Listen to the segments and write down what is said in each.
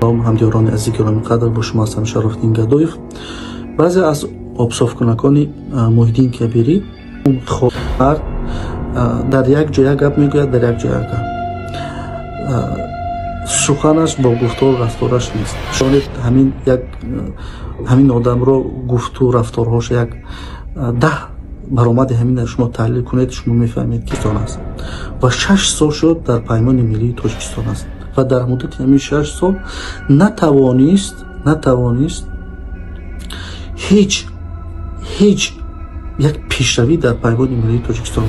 Салом ҳамдиёрони азизи гиромиқадр, бо шумо ҳастам Шарофиддин Гадоев. Баъзе аз обсофкунакони Муҳиддин Кабирӣ дар як ҷо як гап мегӯяд, дар як ҷо як гап. Суханаш бо гуфтору рафтораш нест. Шонед ҳамин як ҳамин одамро гуфту рафторҳош як 10 баромади ҳамин шумо таҳлил кунед, шумо мефаҳмед ки сон аст. Ва 6 сол шуд дар Паймони миллии Тоҷикистон аст ва дар муддати ҳамин 6 сол натавонист ҳеҷ як пешравӣ дар Паймони миллии Тоҷикистон.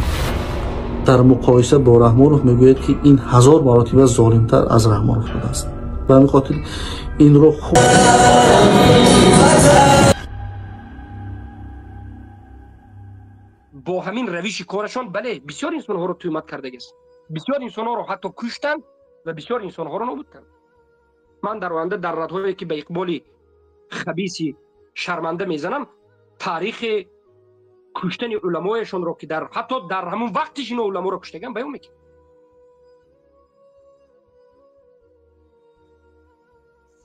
Дар муқоиса бо Раҳмонов мегӯяд, ки ин 1000 маротиба золимтар аз Раҳмонов будааст. Ба ҳамин хотир инро хуб бо ҳамин равиши корашон, бале, бисёр инсонҳоро туҳмат кардагист, бисёр инсонҳоро ҳатто куштанд ва бисёр инсонҳоро нобуд карданд. Ман дар оянда дар радҳое ки ба иқболи хабиси шарманда мезанам, таърихи куштани уламояшонро ки дар ҳатто дар ҳамон вақтиш ино уламоро куштаган баён мекунам.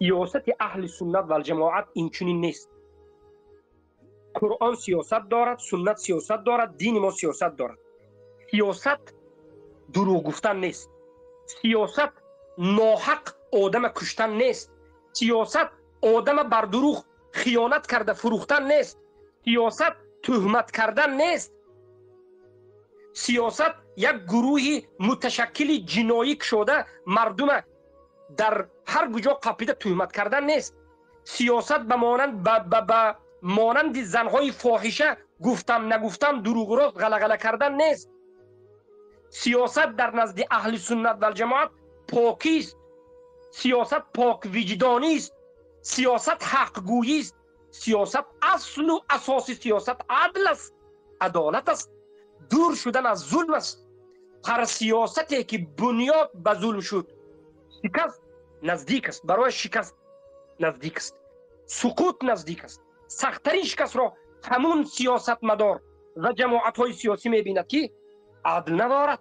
Сиёсати аҳли суннат валҷамоат инчунин нест. Қуръон сиёсат дорад, суннат сиёсат дорад, дини мо сиёсат дорад. Сиёсат дурӯғ гуфтан нест. Сиёсат ноҳақ одама куштан нест. Сиёсат одама бар дурӯғ хиёнат карда фурӯхтан нест. Сиёсат туҳмат кардан нест. Сиёсат як гурӯҳи муташаккили ҷиноӣ кушода мардума дар ҳар куҷо қапида туҳмат кардан нест. Сиёсат ба монанди занҳои фоҳиша гуфтам нагуфтам дурӯғу рост ғалағала кардан нест. Сиёсат дар назди аҳли суннат валҷамоат покист. Сиёсат поквиҷдонист. Сиёсат ҳақгӯйист. Сиёсат аслу асоси сиёсат адл аст, адолат аст, дур шудан аз зулм аст. Ҳар сиёсате ки бунёд ба зулм шуд, шикаст наздик аст, барои шикаст наздик аст, суқут наздик аст. Сахттарин шикастро ҳамун сиёсатмадор ва ҷамоатҳои сиёсӣ мебинад, ки адл надорад.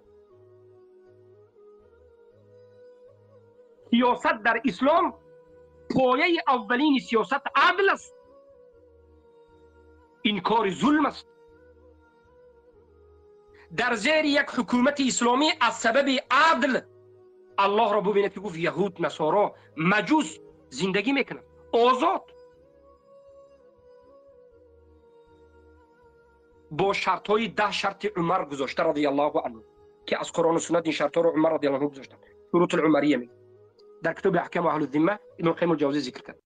Сиёсат дар ислом пояи аввалини сиёсат адл аст, инкори зулм аст. Дар зери як ҳукумати исломӣ аз сабаби адл Аллоҳро бубинед, ки гуфт яҳуд, насоро, маҷус зиндагӣ мекунанд озод, бо шартҳои 10 шарти Умар гузошта радиаллоҳу анҳу, ки аз Қуръону суннат ин шартҳоро Умар радиаллоҳу анҳу гузоштанд. Шурутул умария мегӯяд дар китоби Аҳкаму аҳлу зимма Ибн Қайим ал-Ҷавзӣ зикр кард.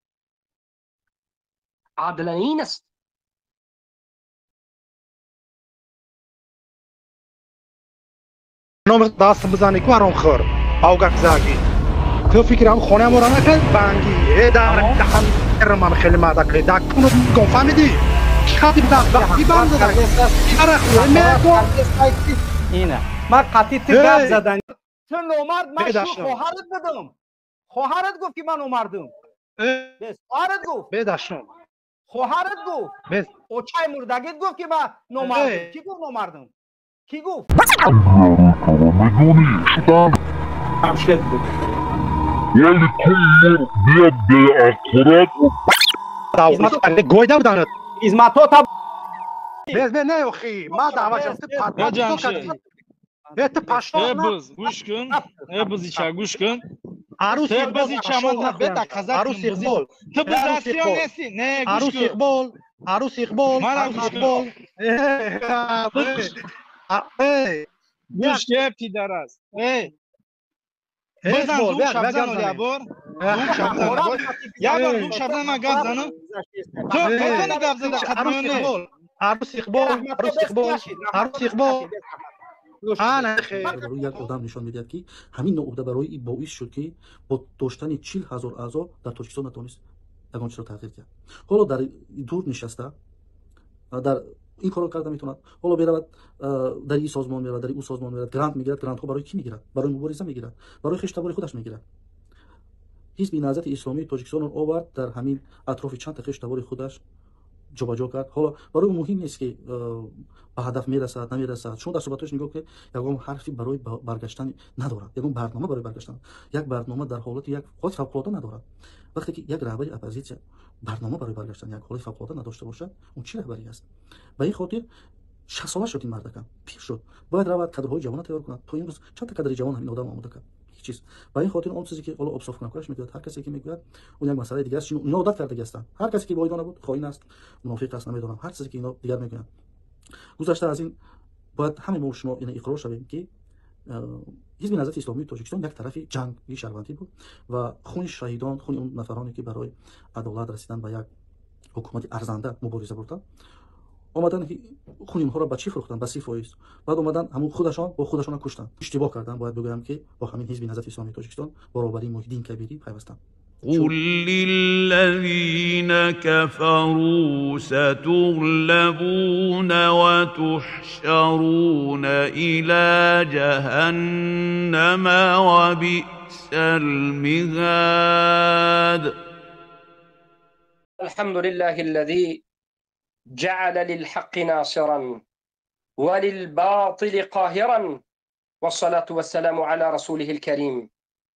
Адл ин аст. Номер даст бизанӣ ку ҳаромхӯр, авгакзагӣ. Ту фикрам хонаи моро накард бангӣ. Э дар даҳан хеле мардак дар куну гон фаҳмидӣ? Хати банд зада. Ина. Ман қатъи ту гап задан. Ту номард, ман шу хоҳарат будам. Хоҳарат гуфт ки ман номардам. Хоҳарат гуфт. Бедашном. Хоҳарат гуфт. Очаи мурдагит гуфт ки ман номардам. Кӣ гуфт номардам? Кӣ гуфт? Гойда буданад. Изматота Без не охи, ма даъвашам ту патпат. Э ту пашто. Э буз, гӯш кун. Э бузича гӯш кун. Арус Э бузича ма бета казак. Арус Иқбол. Ту бузасиё неси. Не, гӯш кун. Арус Иқбол, Арус Иқбол, Арус Иқбол. Э гӯш кун, пидарас. Э бизан зук шабзан ябор. Зук шабзан. Ябор зук шабзан ма гап занам. Ту метони гап зада хатмёне. Арус Иқбол, Арус Иқбол, Арус Иқбол. Як одам нишон медиҳад, ки ҳамин ноуҳда барои боис шуд, ки бо доштани 40 000 аъзо дар Тоҷикистон натавонист ягон чизро тағйир диҳад. Ҳоло дар дур нишаста дар ин корро карда метавонад. Ҳоло меравад дар ин созмон меравад, дар ӯ созмон меравад, грант мегирад. Грантҳо барои кӣ мегирад? Барои мубориза мегирад, барои хештабори худаш мегирад. Ҳизби Наҳзати Исломии Тоҷикистонро овард дар ҳамин атрофи чанд та хештабори худаш ҷобаҷо кард. Ҳоло барои муҳим нест, ки ба ҳадаф мерасад, намерасад. Шумо дар суҳбатҳош нигоҳ кунед, ягон ҳарфи барои баргаштан надорад, ягон барнома барои баргаштан, як барнома дар ҳолати як ҳолати фавқулода надорад. Вақте ки як раҳбари оппозитсия барнома барои баргаштан як ҳолати фавқулода надошта бошад, он чӣ раҳбарӣ аст? Ба ин хотир 60 сола шуд ин мардакам, пир шуд, бояд равад, кадрҳои ҷавона тайёр кунад. То имрӯз чандта кадри ҷавон ҳамин одам омода кард? Ҳеҷ чиз. Ба ин хотир он чизе, ки ҳоло обсофкунакаш мегӯяд, ҳар касе ки мегӯяд, он як масъалаи дигар аст. Ино одат кардаги ҳастанд, ҳар касе ки бо ино набуд, хоин аст, мунофиқ аст, намедонам, ҳар чизе ки ино дигар мегӯянд. Гузашта аз ин, бояд ҳамаи мо шумо ина иқрор шавем, ки Ҳизби Наҳзати Исломии Тоҷикистон як тарафи ҷанги шаҳрвандӣ буд ва хуни шаҳидон, хуни он нафароне, ки барои адолат расидан ба як ҳукумати арзанда мубориза бурданд, омадан хуни инҳоро ба чӣ фурӯхтанд? Ба 30%. Баъд омадан ҳамун худашон бо худашона куштанд. Иштибоҳ карданд, бояд бигӯям, ки бо ҳамин Ҳизби Наҳзати Исломии Тоҷикистон баробарии Муҳиддин Кабирӣ пайвастанд. قل للذين كفروا ستغلبون وتحشرون إلى جهنم وبئس المهاد. الحمد لله الذي جعل للحق ناصرا وللباطل قاهرا، والصلاة والسلام على رسوله الكريم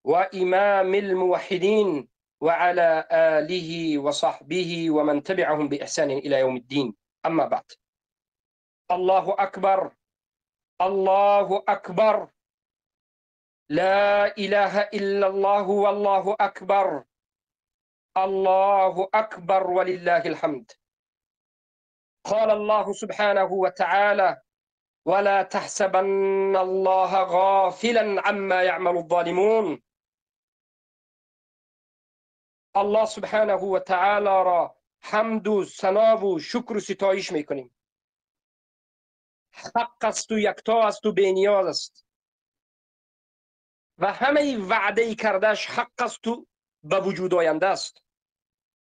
وإمام الموحدين وعلى آله وصحبه ومن تبعهم بإحسان إلى يوم الدين. أما بعد، الله أكبر، الله أكبر، لا إله إلا الله والله أكبر، الله أكبر ولله الحمد. قال الله سبحانه وتعالى: ولا تحسبن الله غافلا عما يعمل الظالمون. الله سبحانه وتعالی را حمد و ثنا و شکر و ستایش میکنیم. حق است و یکتا است و بینیاز است و همه وعده کردش حق است و به وجود آینده است.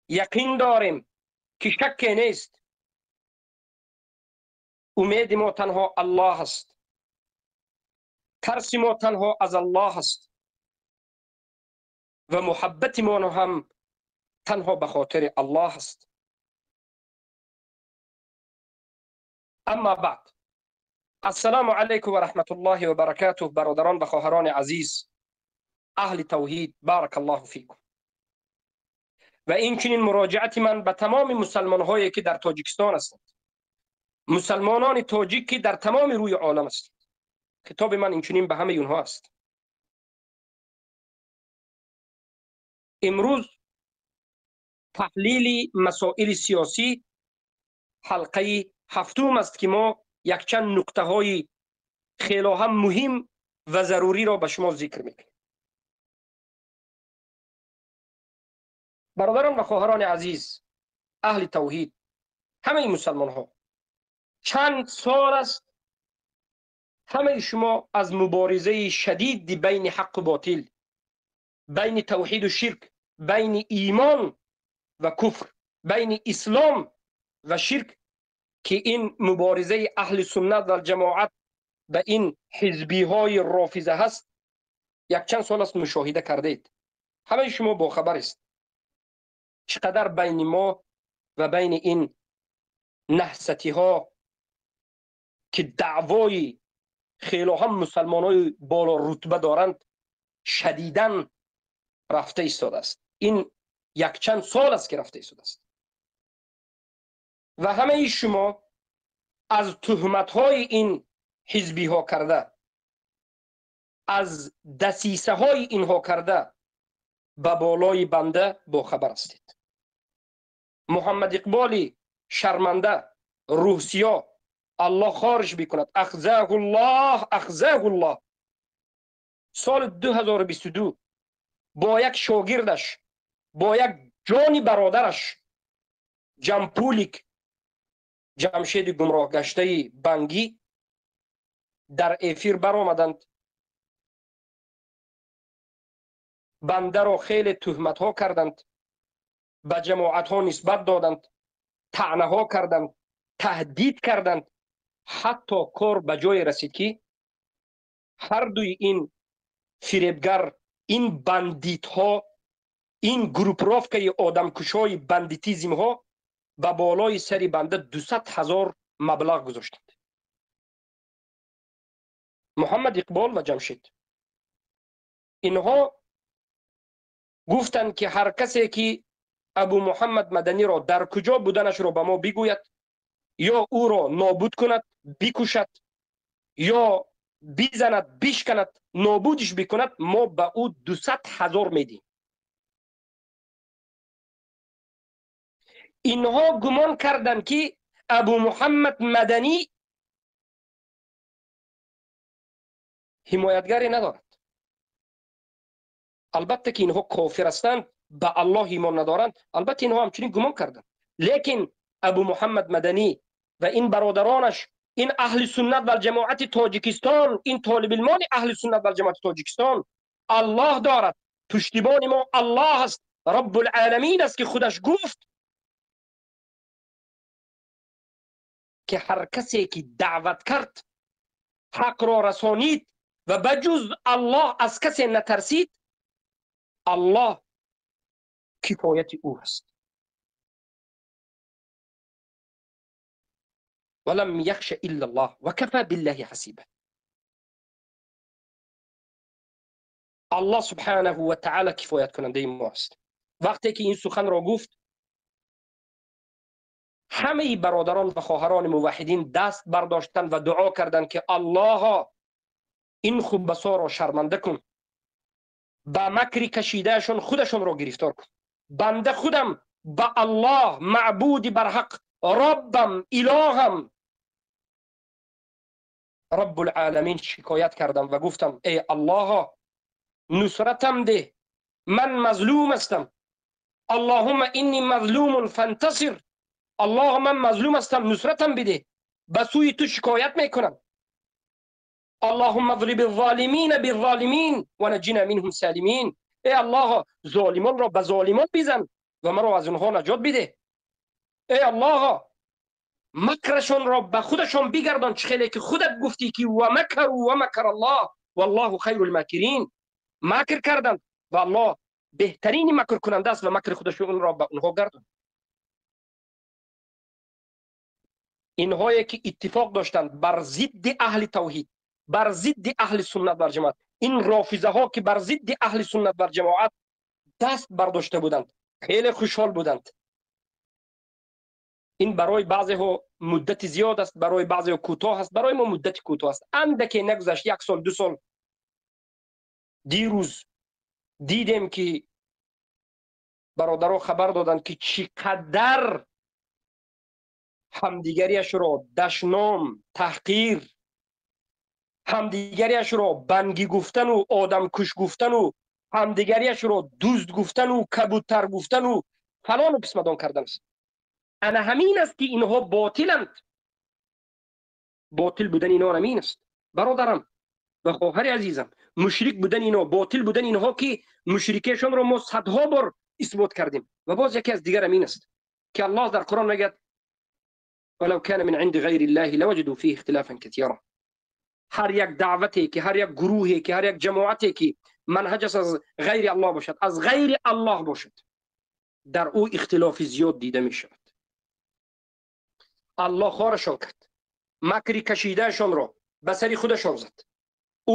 یقین داریم که شک نیست. امید ما تنها الله است، ترس ما تنها از الله است و محبت ما هم تنها به خاطر الله است. اما بعد، السلام علیکم و رحمت الله و برکاته. برادران و خواهران عزیز، اهل توحید، بارک الله فیکم. و این چنین مراجعت من به تمام مسلمان هایی که در تاجیکستان هستند، مسلمانان تاجیک که در تمام روی عالم هستند، خطاب من این چنین به همه اونها است. امروز تحلیل مسائل سیاسی حلقه هفتم است که ما یکچند نکته های خیلی هم مهم و ضروری را به شما ذکر میکنیم. برادران و خواهران عزیز، اهل توحید، همه مسلمان ها، چند سال است همه شما از مبارزه شدید بین حق و باطل، بین توحید و شرک، بین ایمان و کفر، بین اسلام و شرک، که این مبارزه اهل سنت و جماعت به این حزبی های رافضه هست، یک چند سال است مشاهده کردید. همه شما با خبر است چقدر بین ما و بین این نحستی ها که دعوای خیلی هم مسلمان های بالا رتبه دارند شدیداً رفته ایستاده است. این یک چند سال است که رفته ایستاده است و همه شما از تهمت های این حزبی ها کرده، از دسیسه های اینها کرده به بالای بنده با خبر هستید. محمد اقبالی شرمنده روسیا، الله خارج بکند، اخزاه الله، اخزاه الله، سال 2022 با یک شاگردش، با یک جانی برادرش جمپولیک جمشید گمراه گشته بنگی در افیر برآمدند. بنده را خیلی تهمت ها کردند، به جماعت ها نسبت دادند، طعنه ها کردند، تهدید کردند، حتی کار به جای رسید که هر دوی این فریبگر، این بندیت ها، این گروپروفکای آدمکشای بندیتیزم ها Ба болои сари банда 200 000 маблағ гузоштанд. Муҳаммад Иқбол ва Ҷамшед инҳо гуфтанд, ки ҳар касе ки Абу Муҳаммад Маданиро дар куҷо буданашро ба мо бигӯяд, ё ӯро нобуд кунад, бикушад, ё бизанад, бишканад, нобудиш бикунад, мо ба ӯ 200 000 медиҳем. Инҳо гумон карданд, ки Абу Муҳаммад Маданӣ ҳимоятгаре надорад. Албатта ки инҳо кофир ҳастанд, ба Аллоҳ имон надоранд. Албатта, инҳо ҳамчунин гумон карданд, лекин Абу Муҳаммад Маданӣ ва ин бародаронаш, ин аҳли суннат валҷамоати Тоҷикистон, ин толибилмони аҳли суннат валҷамоати Тоҷикистон Аллоҳ дорад. Пуштибони мо Аллоҳ аст, Раббулъаламин аст, ки худаш гуфт, ки ҳар касе ки даъват кард, ҳақро расонид ва ба ҷуз Аллоҳ аз касе натарсид, Аллоҳ кифояти ӯ аст. ولم يخش إلا الله وكفى بالله حسيبا. الله سبحانه وتعالى кифоят кунандаи мо аст. Вақте ки ин суханро гуфт, ҳамаи бародарон ва хоҳарони муваҳидин даст бардоштанд ва дуо карданд, ки Аллоҳо, ин хубасоро шарманда кун, ба макри кашидаашон худашонро гирифтор кун. Банда худам ба Аллоҳ, маъбуди барҳақ, Роббам, илоҳам, Раббулъаламин шикоят кардам ва гуфтам: эй Аллоҳо, нусратам деҳ, ман мазлум ҳастам. اللهم إني مظلوم فانتصر. Аллоҳ, ман мазлум ҳастам, нусратам бидеҳ, ба сӯи ту шикоят мекунам. اللهم اضرب الظالمين بالظالمين ونجنا منهم سالمين. Эй Аллоҳ, золимонро ба золимон бизан ва маро аз онҳо наҷот бидеҳ. Эй Аллоҳ, макрашонро ба худашон бигардон, чӣ хеле ки худат гуфтӣ, ки ومكروا ومكر الله والله خير الماكرين. Макр карданд ва Аллоҳ беҳтарини макркунанда аст ва макри худашонро ба онҳо гардон. Инҳое ки иттифоқ доштанд бар зидди аҳли тавҳид, бар зидди аҳли суннат вал ҷамоат, ин рофизаҳо ки бар зидди аҳли суннат вал ҷамоат даст бардошта буданд, хеле хушҳол буданд. Ин барои баъзеҳо муддати зиёд аст, барои баъзеҳо кӯтоҳ аст, барои мо муддати кӯтоҳ аст. Андаке нагузашт, як сол, 2 сол. Дирӯз дидем, ки бародаро хабар доданд, ки чӣ қадар ҳамдигариашро дашном, таҳқир, ҳамдигариашро бангӣ гуфтану одамкуш гуфтану ҳамдигариашро дузд гуфтану кабутар гуфтану фалону писмадон кардан аст. Ана ҳамин аст, ки инҳо ботиланд. Ботил будани инҳо ҳамин аст, бародарам ва хоҳари азизам. Мушрик будани инҳо, ботил будани инҳо, ки мушрикиашонро мо садҳо бор исбот кардем. Ва боз яке аз дигар ҳамин аст, ки Аллоҳ дар Қуръон мегӯяд: ولو كان من عند غير الله لوجدوا فيه اختلافا كثيرا. Ҳар як даъвате ки, ҳар як гурӯҳе ки, ҳар як ҷамоате ки манҳаҷаш аз ғайри Аллоҳ бошад, аз ғайри Аллоҳ бошад, дар ӯ ихтилофи зиёд дида мешавад. Аллоҳ хорашон кард, макри кашидаашонро ба сари худашон зад.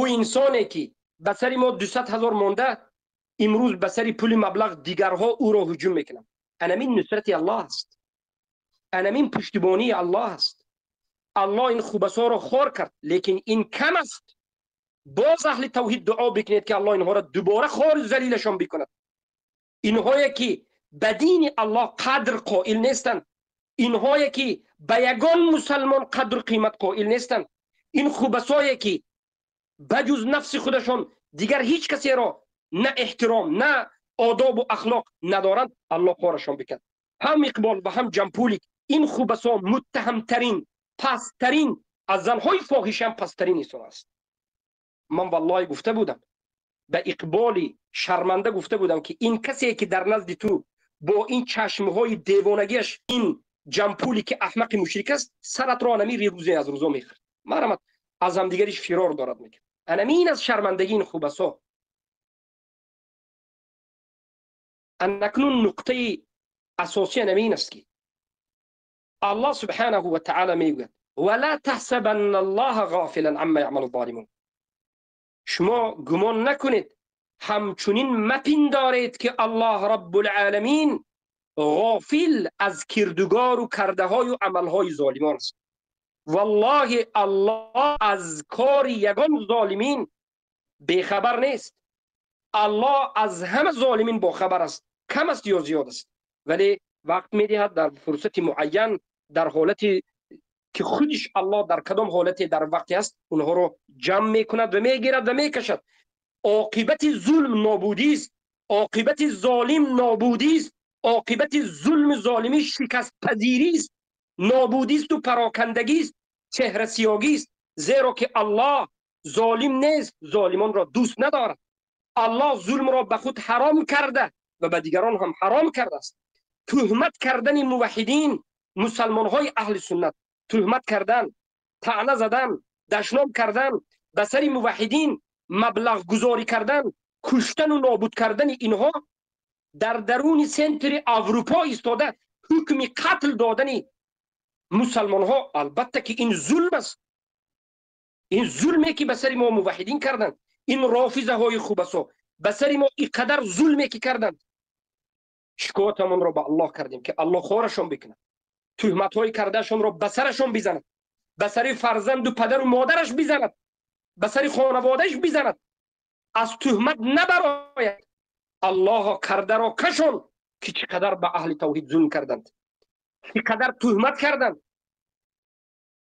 Ӯ инсоне ки ба сари мо 200 000 монда, имрӯз ба сари пули маблағ дигарҳо ӯро ҳуҷум мекунанд. Анамин нусрати Аллоҳ аст, анамин пуштибонии Аллоҳ аст. Аллоҳ ин хубасоро хор кард, лекин ин кам аст. Боз аҳли тавҳид дуо бикунед, ки Аллоҳ инҳоро дубора хору залилашон бикунад. Инҳое ки ба дини Аллоҳ қадр қоил нестанд, инҳое ки ба ягон мусалмон қадру қимат қоил нестанд, ин хубасое ки ба ҷуз нафси худашон дигар ҳеҷ касеро на эҳтиром, на одобу ахлоқ надоранд, Аллоҳ хорашон бикунад. Ҳам Иқбол ва ҳам Ҷампулик, ин хубасо муттаҳамтарин, пасттарин, аз занҳои фоҳишаам пасттарин инсон аст. Ман валлоҳи гуфта будам ба Иқболи шарманда, гуфта будам, ки ин касе ки дар назди ту бо ин чашмҳои девонагиаш, ин Ҷампуле ки аҳмақи мушрик аст, саратро анами рӯзе аз рӯзо мехӯрд. Марамат аз ҳамдигариш фирор дорад мекард. Анамин аз шармандагии ин хубасо. Анакнун нуқтаи асосӣ анамин аст, ки Аллоҳ субҳанаҳу ва таъала мегӯяд: ولا تحسبن الله غافلا عما يعمل الظالمون. شما گمان نکنید، همچنین مپندارید که الله رب العالمین غافل از کردگار و کرده های و عملهای ظالمان است. والله الله از کار یگان ظالمین بیخبر نیست. الله از همه ظالمین باخبر است، کم است یا زیاد است، ولی وقت میدهد در فرصت معین، در حالت که خودش الله در کدام حالت در وقتی است اونها رو جمع میکند و میگیرد و میکشد. عاقبت ظلم نابودی است، عاقبت ظالم نابودی است، عاقبت ظلم ظالمی شکست پذیری است، نابودی است و پراکندگی است، چهره سیاهی است. زیرا که الله ظالم نیست، ظالمان را دوست ندارد. الله ظلم را به خود حرام کرده و به دیگران هم حرام کرده است. تهمت کردن موحدین، مسلمان های اهل سنت، تهمت کردن، طعنه زدن، دشنام کردن، به سر موحدین مبلغ گذاری کردن، کشتن و نابود کردن اینها در درون سنتر اروپا ایستاده حکم قتل دادن مسلمان ها، البته که این ظلم است. این ظلمی که به سر ما موحدین کردند، این رافضه های خوبسا به سر ما اینقدر ظلمی که کردند، شکایتمان را به الله کردیم که الله خارشان بکنه، تهمت های کردهشان را به سرشان بزند، به سر فرزند و پدر و مادرش بزند، به سر خانوادهش بزند، از تهمت نبراید. الله کرده را کشون که چقدر به اهل توحید ظلم کردند، چقدر تهمت کردند،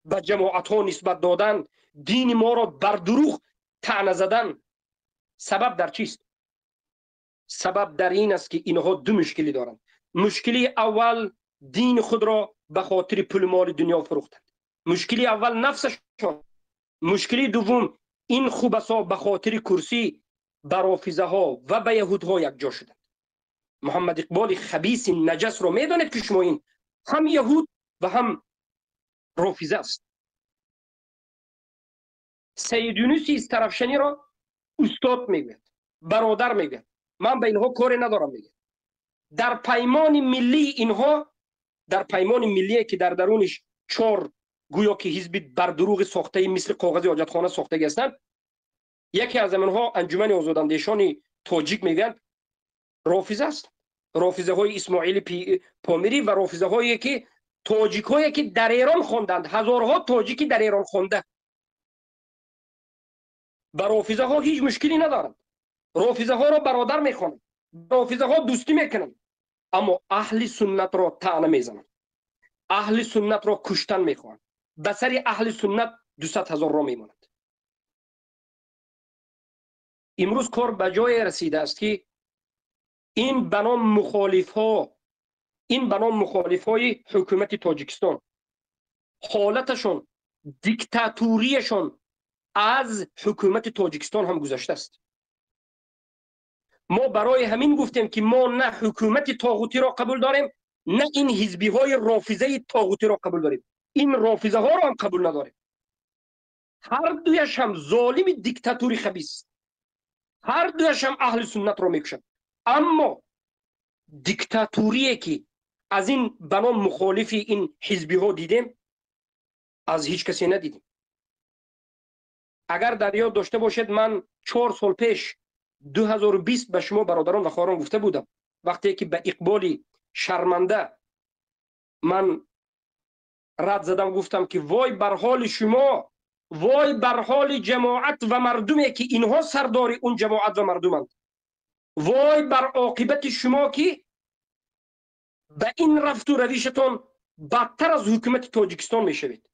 به جماعت ها نسبت دادن، دین ما را بر دروغ طعنه زدن. سبب در چیست؟ سبب در این است که اینها دو مشکلی دارند. مشکلی اول، دین خود را به خاطر پول مال دنیا فروختند. مشکلی اول نفسشان. مشکلی دوم، این خوبسا به خاطر کرسی به رافضه ها و به یهودها یک جا شدند. محمد اقبال خبیث نجس رو میدانید که شما این هم یهود و هم رافضه است. سید یونس استرافشانی را استاد میگوید، برادر میگوید، من به اینها کاری ندارم میگه. در پیمان ملی اینها، در پیمان ملی که در درونش 4 گویا که حزب بر دروغ ساخته مثل کاغذ حاجتخانه ساخته هستند، یکی از آنها انجمن آزاداندیشان تاجیک میگن رافضه است. رافضه های اسماعیل پامیری و رافضه هایی که تاجیک هایی که در ایران خواندند، هزارها تاجیکی در ایران خوانده، با رافضه ها هیچ مشکلی ندارند. رافضه ها را برادر میخوانند، رافضه ها دوستی میکنند، اما اهل سنت را طعنه میزنند، اهل سنت را کشتن میخواهند. به سر اهل سنت 200,000 را میماند. امروز کار به جای رسیده است که این بنام مخالف ها، این بنام مخالف های حکومت تاجیکستان، حالتشون، دیکتاتوریشون از حکومت تاجیکستان هم گذشته است. ما برای همین گفتیم که ما نه حکومت طاغوتی را قبول داریم، نه این حزبی های رافضه طاغوتی را قبول داریم. این رافضه ها را هم قبول نداریم. هر دویش هم ظالم دیکتاتوری خبیث، هر دویش هم اهل سنت را میکشند. اما دیکتاتوریه که از این بنا مخالف این حزبی ها دیدیم، از هیچ کسی ندیدیم. اگر در یاد داشته باشید، من 4 سال پیش 2020 به شما برادران و خواهران گفته بودم، وقتی که به اقبالی شرمنده من رد زدم، گفتم که وای بر حال شما، وای بر حال جماعت و مردمی که اینها سردار اون جماعت و مردمند، وای بر عاقبت شما که به این رفت و رویشتان بدتر از حکومت تاجیکستان میشوید.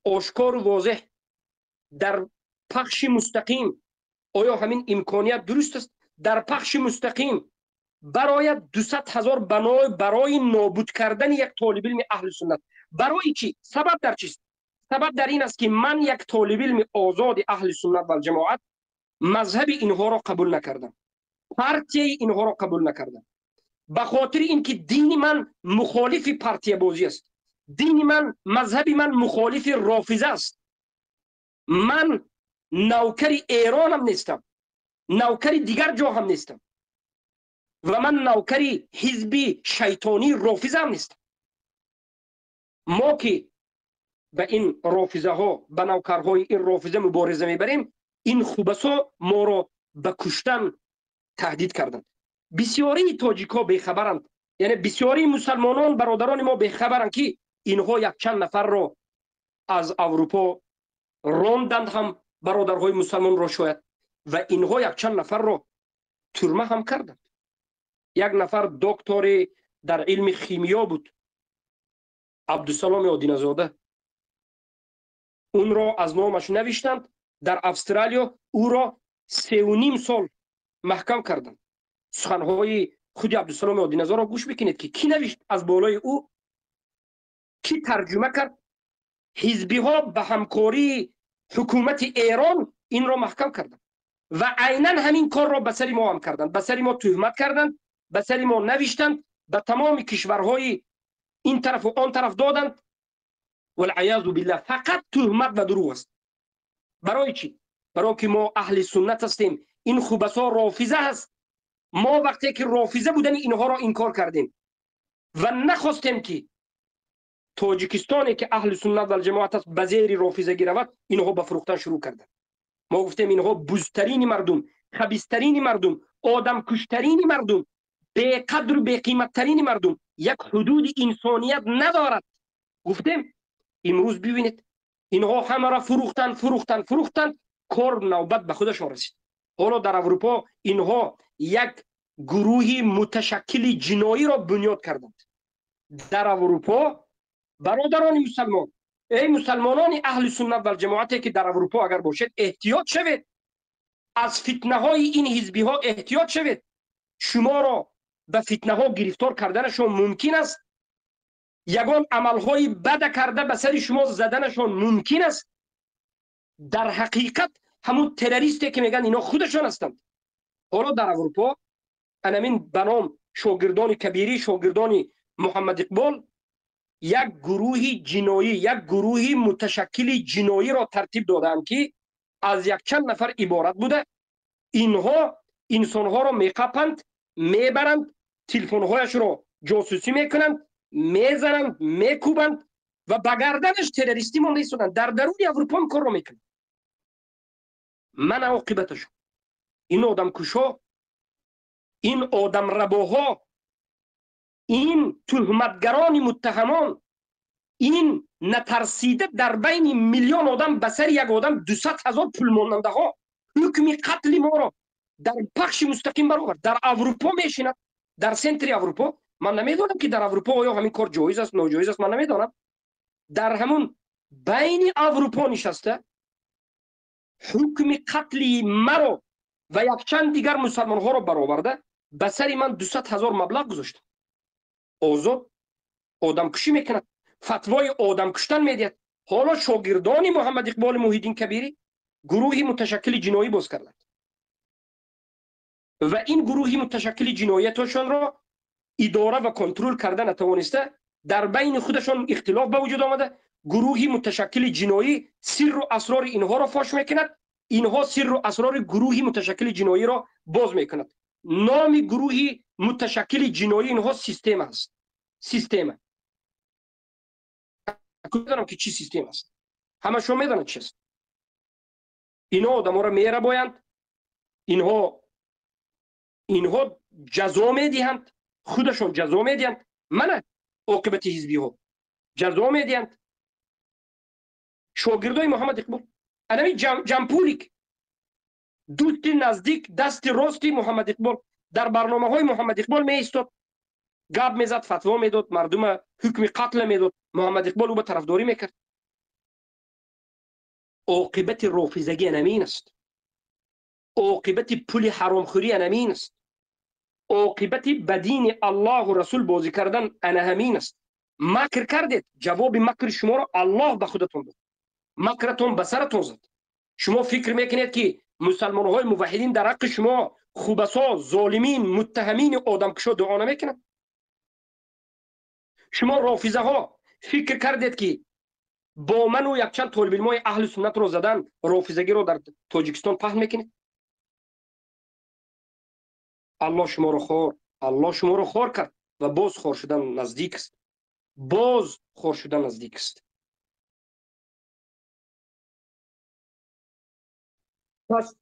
آشکار و واضح در پخش مستقیم، آیا همین امکانیت درست است؟ در پخش مستقیم برای 200,000 بنای برای نابود کردن یک طالب علم اهل سنت، برای چی؟ سبب در چیست؟ سبب در این است که من یک طالب علم آزاد اهل سنت و جماعت مذهب اینها را قبول نکردم، پارتی اینها را قبول نکردم، به خاطر اینکه دین من مخالف پارتی بازی است، دین من، مذهب من مخالف رافضه است. من نوکر ایرانم نیستم، نوکر دیگر جا هم نیستم و من نوکر حزب شیطانی رافضه هم نیستم. Мо ки ба ин рофизаҳо, ба навкарҳои ин рофиза мубориза мебарем, ин хубасо моро ба куштан таҳдид карданд. Бисёрии тоҷикҳо бехабаранд, яъне бисёрии мусалмонон, бародарони мо бехабаранд, ки инҳо якчанд нафарро аз Аврупо ронданд ҳам, бародарҳои мусалмонро шояд, ва инҳо якчанд нафарро турма ҳам карданд. Як нафар доктори дар илми химиё буд, Абдусаломи Одиназода, унро аз номаш навиштанд. Дар Австралиё ӯро 3,5 сол маҳкам карданд. Суханҳои худи Абдусаломи Одиназоро гӯш бикунед, ки кӣ навишт аз болои ӯ, кӣ тарҷума кард. Ҳизбиҳо ба ҳамкории ҳукумати Эрон инро маҳкам карданд ва айнан ҳамин корро ба сари мо ҳам карданд. Ба сари мо туҳмат карданд, ба сари мо навиштанд, ба тамоми кишварҳои ин тарафу он тараф доданд. Валъаязу биллаҳ, фақат туҳмат ва дурӯғ аст. Барои чӣ? Барои ки мо аҳли суннат ҳастем. Ин хубасо рофиза ҳаст. Мо вақте ки рофиза будани инҳоро инкор кардем ва нахостем, ки Тоҷикистоне ки аҳли суннат валҷамоат аст ба зери рофизагӣ равад, инҳо ба фурӯхтан шурӯъ карданд. Мо гуфтем, инҳо бузтарини мардум, хабистарини мардум, одамкуштарини мардум, беқадру беқиматтарини мардум, як ҳудуди инсоният надорад, гуфтем. Имрӯз бибинед, инҳо ҳамаро фурӯхтанд, фурӯхтанд, фурӯхтанд, кор навбат ба худашон расид. Ҳоло дар Аврупо инҳо як гурӯҳи муташаккили ҷиноиро бунёд карданд дар Аврупо. Бародарони мусалмон, эй мусалмонони аҳли суннат валҷамоате ки дар Аврупо агар бошед, эҳтиёт шавед аз фитнаҳои ин ҳизбиҳо, эҳтиёт шавед. Шуморо ба фитнаҳо гирифтор карданашон мумкин аст, ягон амалҳои бада карда ба сари шумо заданашон мумкин аст. Дар ҳақиқат ҳамун террористе ки мегӯянд, ино худашон ҳастанд. Ҳоло дар Аврупо анамин ба ном шогирдони Кабирӣ, шогирдони Муҳаммад Иқбол як гурӯҳи ҷиноӣ, як гурӯҳи муташаккили ҷиноиро тартиб додаанд, ки аз якчанд нафар иборат буда, инҳо инсонҳоро меқапанд, мебаранд, телефонҳояшро ҷосусӣ мекунанд, мезананд, мекӯбанд ва ба гарданаш террористӣ монда истоданд. Дар даруни Аврупо ин корро мекунанд. Мана оқибаташон. Ин одамкушҳо, ин одамрабоҳо, ин туҳматгарони муттаҳамон, ин натарсида дар байни миллион одам ба сари як одам 200 000 пулмонандаҳо ҳукми қатли моро дар пахши мустақим баровард. Дар Аврупо мешинад, дар центри Аврупо. Ман намедонам, ки дар Аврупо оё ҳамин кор ҷоиз аст, ноҷоиз аст, ман намедонам. Дар ҳамун байни Аврупо нишаста ҳукми қатли маро ва якчанд дигар мусалмонҳоро бароварда, ба сари ман 200 000 маблағ гузошта, озод одамкушӣ мекунад, фатвои одамкуштан медиҳад. Ҳоло шогирдони Муҳаммад Иқболи Муҳиддин Кабирӣ гурӯҳи муташаккили ҷиноӣ боз карданд ва ин гурӯҳи муташаккили ҷиноятошонро идора ва контрол карда натавониста, дар байни худашон ихтилоф ба вуҷуд омада, гурӯҳи муташаккили ҷиноӣ сирру асрори инҳоро фош мекунад, инҳо сирру асрори гурӯҳи муташаккили ҷиноиро боз мекунад. Номи гурӯҳи муташаккили ҷиноӣ инҳо Система аст. Система, медонам, ки чӣ система аст, ҳамашон медонанд чи аст. Инҳо одаморо мерабоянд, инҳо ҷазо медиҳанд, худашон ҷазо медиҳанд. Мана оқибати ҳизбиҳо: ҷазо медиҳанд. Шогирдои Муҳаммад Иқбол, анами Ҷампулик, дӯсти наздик, дасти рости Муҳаммад Иқбол, дар барномаҳои Муҳаммад Иқбол меистод, гап мезад, фатво медод, мардума ҳукми қатла медод. Муҳаммад Иқбол ӯ ба тарафдорӣ мекард. Оқибати рофизагӣ анамин аст, оқибати пули ҳаромхӯрӣ анамин аст, оқибати ба дини Аллоҳу Расул бозӣ кардан ана ҳамин аст. Макр кардед, ҷавоби макри шуморо Аллоҳ ба худатон дод, макратон ба саратон зад. Шумо фикр мекунед, ки мусалмонҳои муваҳҳидин дар ҳаққи шумо хубасо, золимин, муттаҳамини одамкушо дуо намекунанд? Шумо рофизаҳо фикр кардед, ки бо ману якчанд толибилмои аҳли суннатро задан рофизагиро дар Тоҷикистон паҳн мекунед? Аллоҳ шуморо хор, Аллоҳ шуморо хор кард ва боз хор шудан наздик аст. Боз хор шудан наздик аст. Пас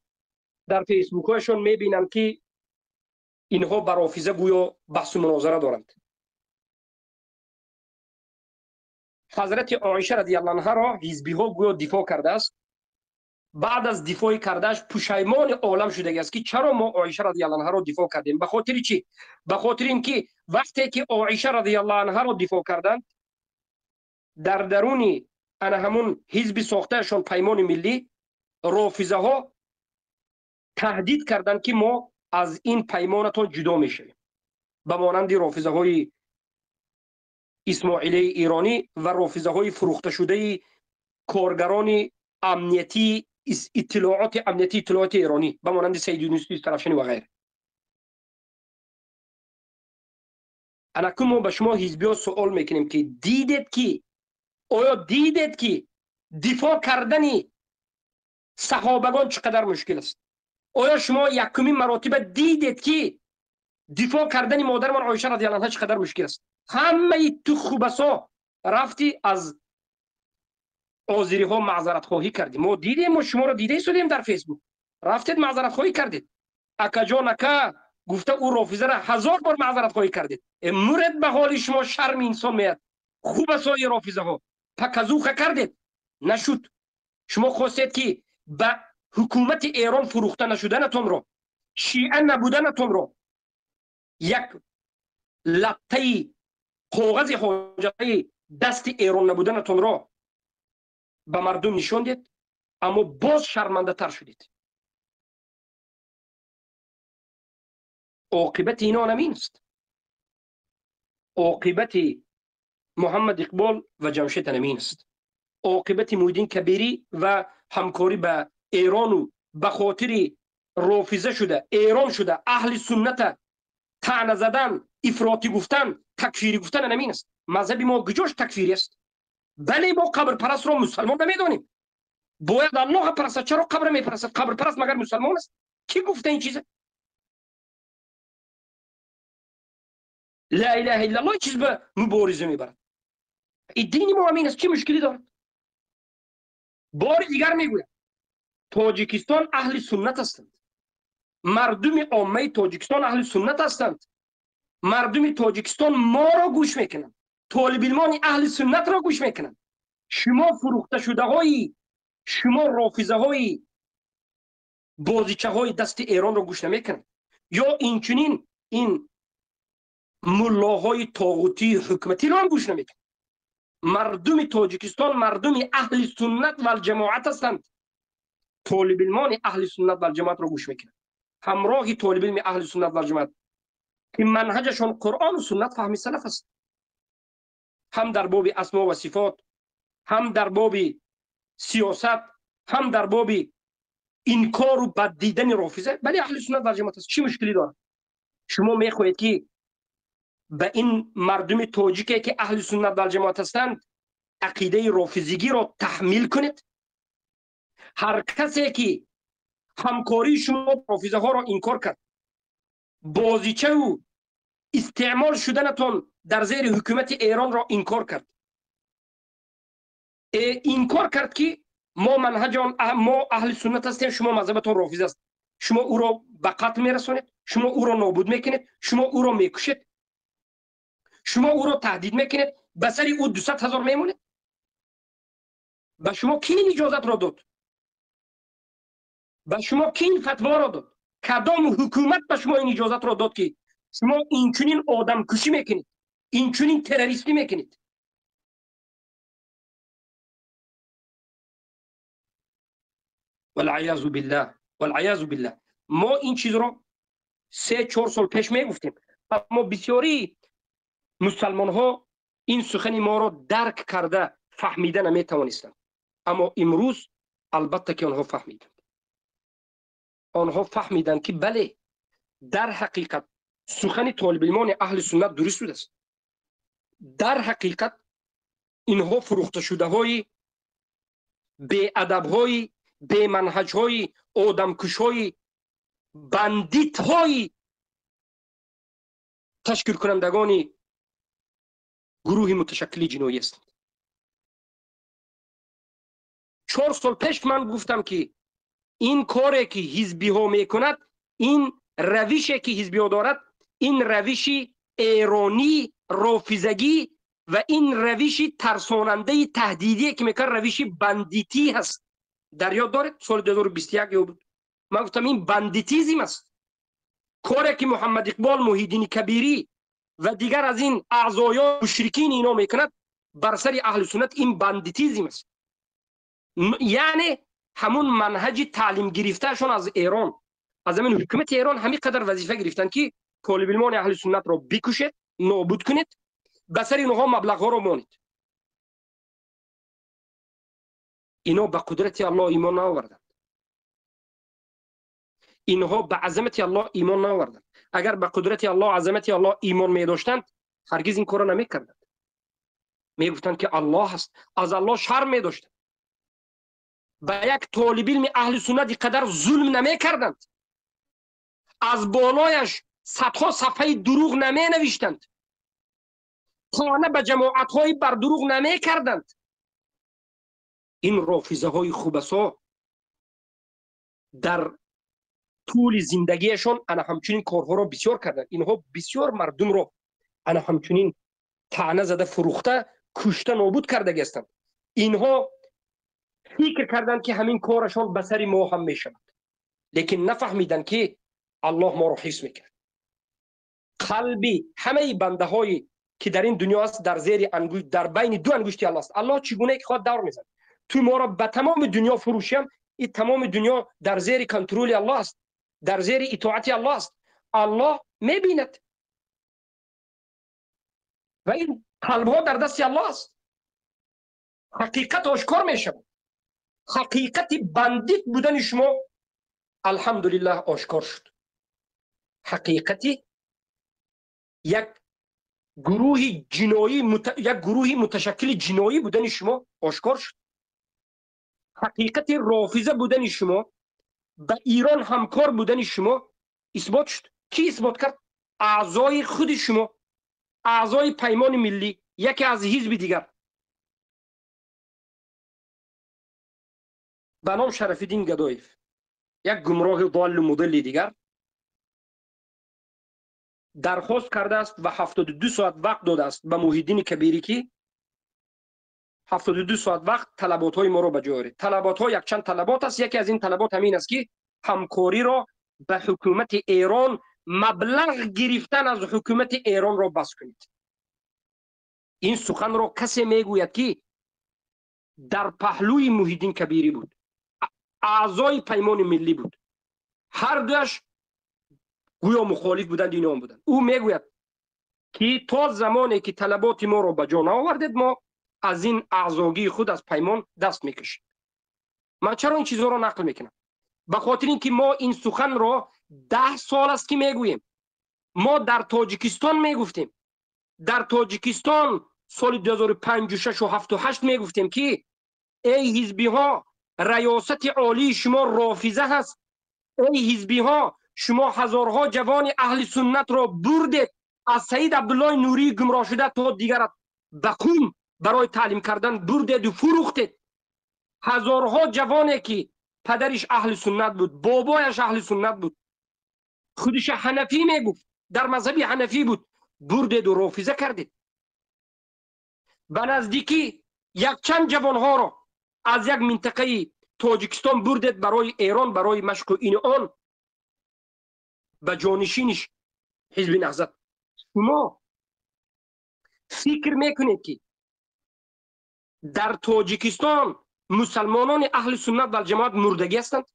дар фейсбукҳояшон мебинам, ки инҳо ба рофиза гӯё баҳсу мунозара доранд. Ҳазрати Оиша радиаллоҳу анҳаро ҳизбиҳо гӯё дифоъ кардааст. Баъд аз дифои кардааш пушаймони олам шудагиаст, ки чаро мо Оиша радиаллоҳу анҳаро дифоъ кардем. Ба хотири чӣ? Ба хотири ин ки вақте ки Оиша радиаллоҳу анҳаро дифоъ карданд, дар даруни ана ҳамун ҳизби сохтаашон Паймони Миллӣ рофизаҳо таҳдид карданд, ки мо аз ин паймонатон ҷудо мешавем, ба монанди рофизаҳои исмоилияи эронӣ ва рофизаҳои фурӯхташудаи коргарони амниятии иттилооти амниятии иттилооти эронӣ, ба монанди Саид Юнуси Тарафшанӣ ва ғайра. Анакун мо ба шумо ҳизбиҳо суол мекунем, ки дидед, ки оё дидед, ки дифоъ кардани саҳобагон чӣ қадар мушкил аст? Оё шумо якумин маротиба дидед, ки дифоъ кардани модармон Оиша радиаллоҳу анҳа чӣ қадар мушкил аст? Ҳамаи ту хубасо рафти аз озириҳо маъзаратхоҳӣ кардӣ. Мо дидем, мо шуморо дида истодем дар Фейсбук. Рафтед, маъзаратхоҳӣ кардед. Акаҷон, ака гуфта, ӯ рофизара ҳазор бор маъзаратхоҳӣ кардед. Муред ба ҳоли шумо, шарми инсон меяд. Хубасои рофизаҳо показуха кардед, нашуд. Шумо хостед, ки ба ҳукумати Эрон фурӯхта нашуданатонро, шиа набуданатонро, як латтаи коғази ҳоҷатаи дасти Эрон набуданатонро ба мардум нишон дед, аммо боз шармандатар шудед. Оқибати ино ҳамин аст. Оқибати Муҳаммад Иқбол ва Ҷамшед ҳамин аст. Оқибати Муҳиддин Кабирӣ ва ҳамкорӣ ба Эрону ба хотири рофиза шуда, Эрон шуда, аҳли сунната таъна задан, ифротӣ гуфтан, такфирӣ гуфтан ҳамин аст. Мазҳаби мо куҷош такфирӣ аст? Бале, мо қабрпарастро мусалмон намедонем. Бояд Аллоҳа парастад, чаро қабр мепарастад? Қабрпараст магар мусалмон аст? Кӣ гуфта ин чиза? Ла илаҳа иллаллоҳ чиз ба мубориза мебарад. И дини мо ҳамин аст, чӣ мушкилӣ дорад? Бори дигар мегӯям, Тоҷикистон аҳли суннат ҳастанд. Мардуми оммаи Тоҷикистон аҳли суннат ҳастанд. Мардуми Тоҷикистон моро гӯш мекунанд, толибилмони аҳли суннатро гӯш мекунанд. Шумо фурӯхташудаҳои, шумо рофизаҳои бозичаҳои дасти Эронро гӯш намекунанд. Ё инчунин ин муллоҳои тоғутии ҳукуматиро ҳам гӯш намекунанд. Мардуми Тоҷикистон мардуми аҳли суннат валҷамоат ҳастанд. Толибилмони аҳли суннат валҷамоатро гӯш мекунанд. Ҳамроҳи толибилми аҳли суннат валҷамоат, ки манҳаҷашон Қуръону суннат, фаҳми салаф аст, ҳам дар боби асмо ва сифот, ҳам дар боби сиёсат, ҳам дар боби инкору бад дидани рофиза. Бале, аҳли суннат валҷамоат аст. Чӣ мушкилӣ дорад? Шумо мехоҳед, ки ба ин мардуми тоҷике, ки аҳли суннат валҷамоат ҳастанд, ақидаи рофизигиро таҳмил кунед? Ҳар касе ки ҳамкории шумо рофизаҳоро инкор кард, бозичаву истеъмол шуданатон дар зери ҳукумати Эронро инкор кард, инкор кард, ки мо манҳаҷон, мо аҳли суннат ҳастем, шумо мазҳабатон рофиз аст, шумо ӯро ба қатл мерасонед, шумо ӯро нобуд мекунед, шумо ӯро мекушед, шумо ӯро таҳдид мекунед, ба сари ӯ 200 000 мемонед. Ба шумо кӣ ин иҷозатро дод? Ба шумо кӣ ин фатворо дод? Кадом ҳукумат ба шумо ин иҷозатро дод, ки шумо инчунин одамкушӣ мекунед, инчунин террористӣ мекунед? Валъаязу биллаҳ, валъаязу биллаҳ. Мо ин чизро 3-4 сол пеш мегуфтем, аммо бисёрии мусалмонҳо ин сухани моро дарк карда, фаҳмида наметавонистанд. Аммо имрӯз албатта ки онҳо фаҳмиданд. Онҳо фаҳмиданд, ки бале, дар ҳақиқат сухани толибилмони аҳли суннат дуруст будааст. Дар ҳақиқат инҳо фурӯхташудаҳои беадабҳои, беманҳаҷҳои, одамкушҳои, бандитҳои, ташкилкунандагони гурӯҳи муташаккили ҷиноӣ ҳастанд. 4 сол пеш ман гуфтам, ки ин коре ки ҳизбиҳо мекунад, ин равише ки ҳизбиҳо дорад, ин равиши эронӣ, рофизагӣ ва ин равиши тарсонандаи таҳдидие ки мекунад, равиши бандитӣ ҳаст. Дар ёд доред, соли 2021 ё буд, ман гуфтам ин бандитизм аст. Коре ки Муҳаммад Иқбол, Муҳиддини Кабирӣ ва дигар аз ин аъзоён мушрикин ино мекунад бар сари аҳли суннат, ин бандитизм аст. Яъне ҳамун манҳаҷи таълим гирифтаашон аз Эрон, аз ҳамин ҳукумати Эрон ҳамин қадар вазифа гирифтанд, ки толибилмони аҳли суннатро бикушед, нобуд кунед, ба сари инҳо маблағҳоро монед. Ино ба қудрати Аллоҳ имон наоварданд. Инҳо ба азамати Аллоҳ имон наоварданд. Агар ба қудрати Аллоҳ, азамати Аллоҳ имон медоштанд, ҳаргиз ин корро намекарданд. Мегуфтанд, ки Аллоҳ аст, аз Аллоҳ шарм медоштанд. Ба як толибилми аҳли суннат ин қадар зулм намекарданд. Аз болояш садҳо сафҳаи дурӯғ наменавиштанд. Тона ба ҷамоатҳои бар дурӯғ намекарданд. Ин рофизаҳои хубасо дар тӯли зиндагиашон ана ҳамчунин корҳоро бисёр карданд. Инҳо бисёр мардумро ана ҳамчунин таъна зада, фурӯхта, кушта, нобуд кардаги ҳастанд. Инҳо фикр карданд, ки ҳамин корашон ба сари мо ҳам мешавад, лекин нафаҳмиданд, ки Аллоҳ моро ҳифз мекард. Қалби ҳамаи бандаҳое ки дар ин дунё аст, дар зери ангушт, дар байни ду ангушти Аллоҳ аст. Аллоҳ чӣ гунае ки хоҳад давр мезанад. Ту моро ба тамоми дунё фурӯшиям, ин тамоми дунё дар зери контроли Аллоҳ аст, дар зери итоати Аллоҳ аст. Аллоҳ мебинад ва ин қалбҳо дар дасти Аллоҳ аст. Ҳақиқат ошкор мешавад. Ҳақиқати бандит будани шумо алҳамдулиллаҳ ошкор шуд. Ҳақиқати як гурӯҳи ҷиноӣ, як гурӯҳи муташаккили ҷиноӣ будани шумо ошкор шуд. Ҳақиқати рофиза будани шумо, ба Эрон ҳамкор будани шумо исбот шуд. Кӣ исбот кард? Аъзои худи шумо, аъзои Паймони Миллӣ, яке аз ҳизби дигар ба ном Шарафиддин Гадоев, як гумроҳи доллу мудилли дигар дархост кардааст ва 72 соат вақт додааст ба Муҳиддини Кабирӣ, ки 72 соат вақт талаботҳои моро ба ҷо оред. Талаботҳо якчанд талабот аст. Яке аз ин талабот ҳамин аст, ки ҳамкориро ба ҳукумати Эрон, маблағ гирифтан аз ҳукумати Эронро бас кунед. Ин суханро касе мегӯяд, ки дар паҳлӯи Муҳиддин Кабирӣ буд, аъзои Паймони Миллӣ буд. Ҳар дуяш гӯё мухолиф буданд, инон буданд. Ӯ мегӯяд, ки то замоне ки талаботи моро ба ҷо наовардед, мо аз ин аъзогии худ аз паймон даст мекашем. Ман чаро ин чизҳоро нақл мекунам? Ба хотир ин ки мо ин суханро 10 сол аст ки мегӯем. Мо дар Тоҷикистон мегуфтем. Дар Тоҷикистон соли 2005, 6, 7, 8 мегуфтем, ки эй ҳизбиҳо, раёсати олии шумо рофиза ҳаст. Эй ҳизбиҳо, шумо ҳазорҳо ҷавони аҳли суннатро бурдед аз Саид Абдуллои Нурии гумроҳ шуда то дигарат ба Қум барои таълим кардан бурдеду фурӯхтед. Ҳазорҳо ҷавоне ки падариш аҳли суннат буд, бобояш аҳли суннат буд, худиша ҳанафӣ мегуфт, дар мазҳаби ҳанафӣ буд, бурдеду рофиза кардед. Ба наздикӣ якчанд ҷавонҳоро аз як минтақаи Тоҷикистон бурдед барои Эрон, барои машқу ину он, ба ҷонишиниш ҳизби Наҳзат. Шумо фикр мекунед, ки дар Тоҷикистон мусалмонони аҳли суннат валҷамоат мурдагӣ ҳастанд?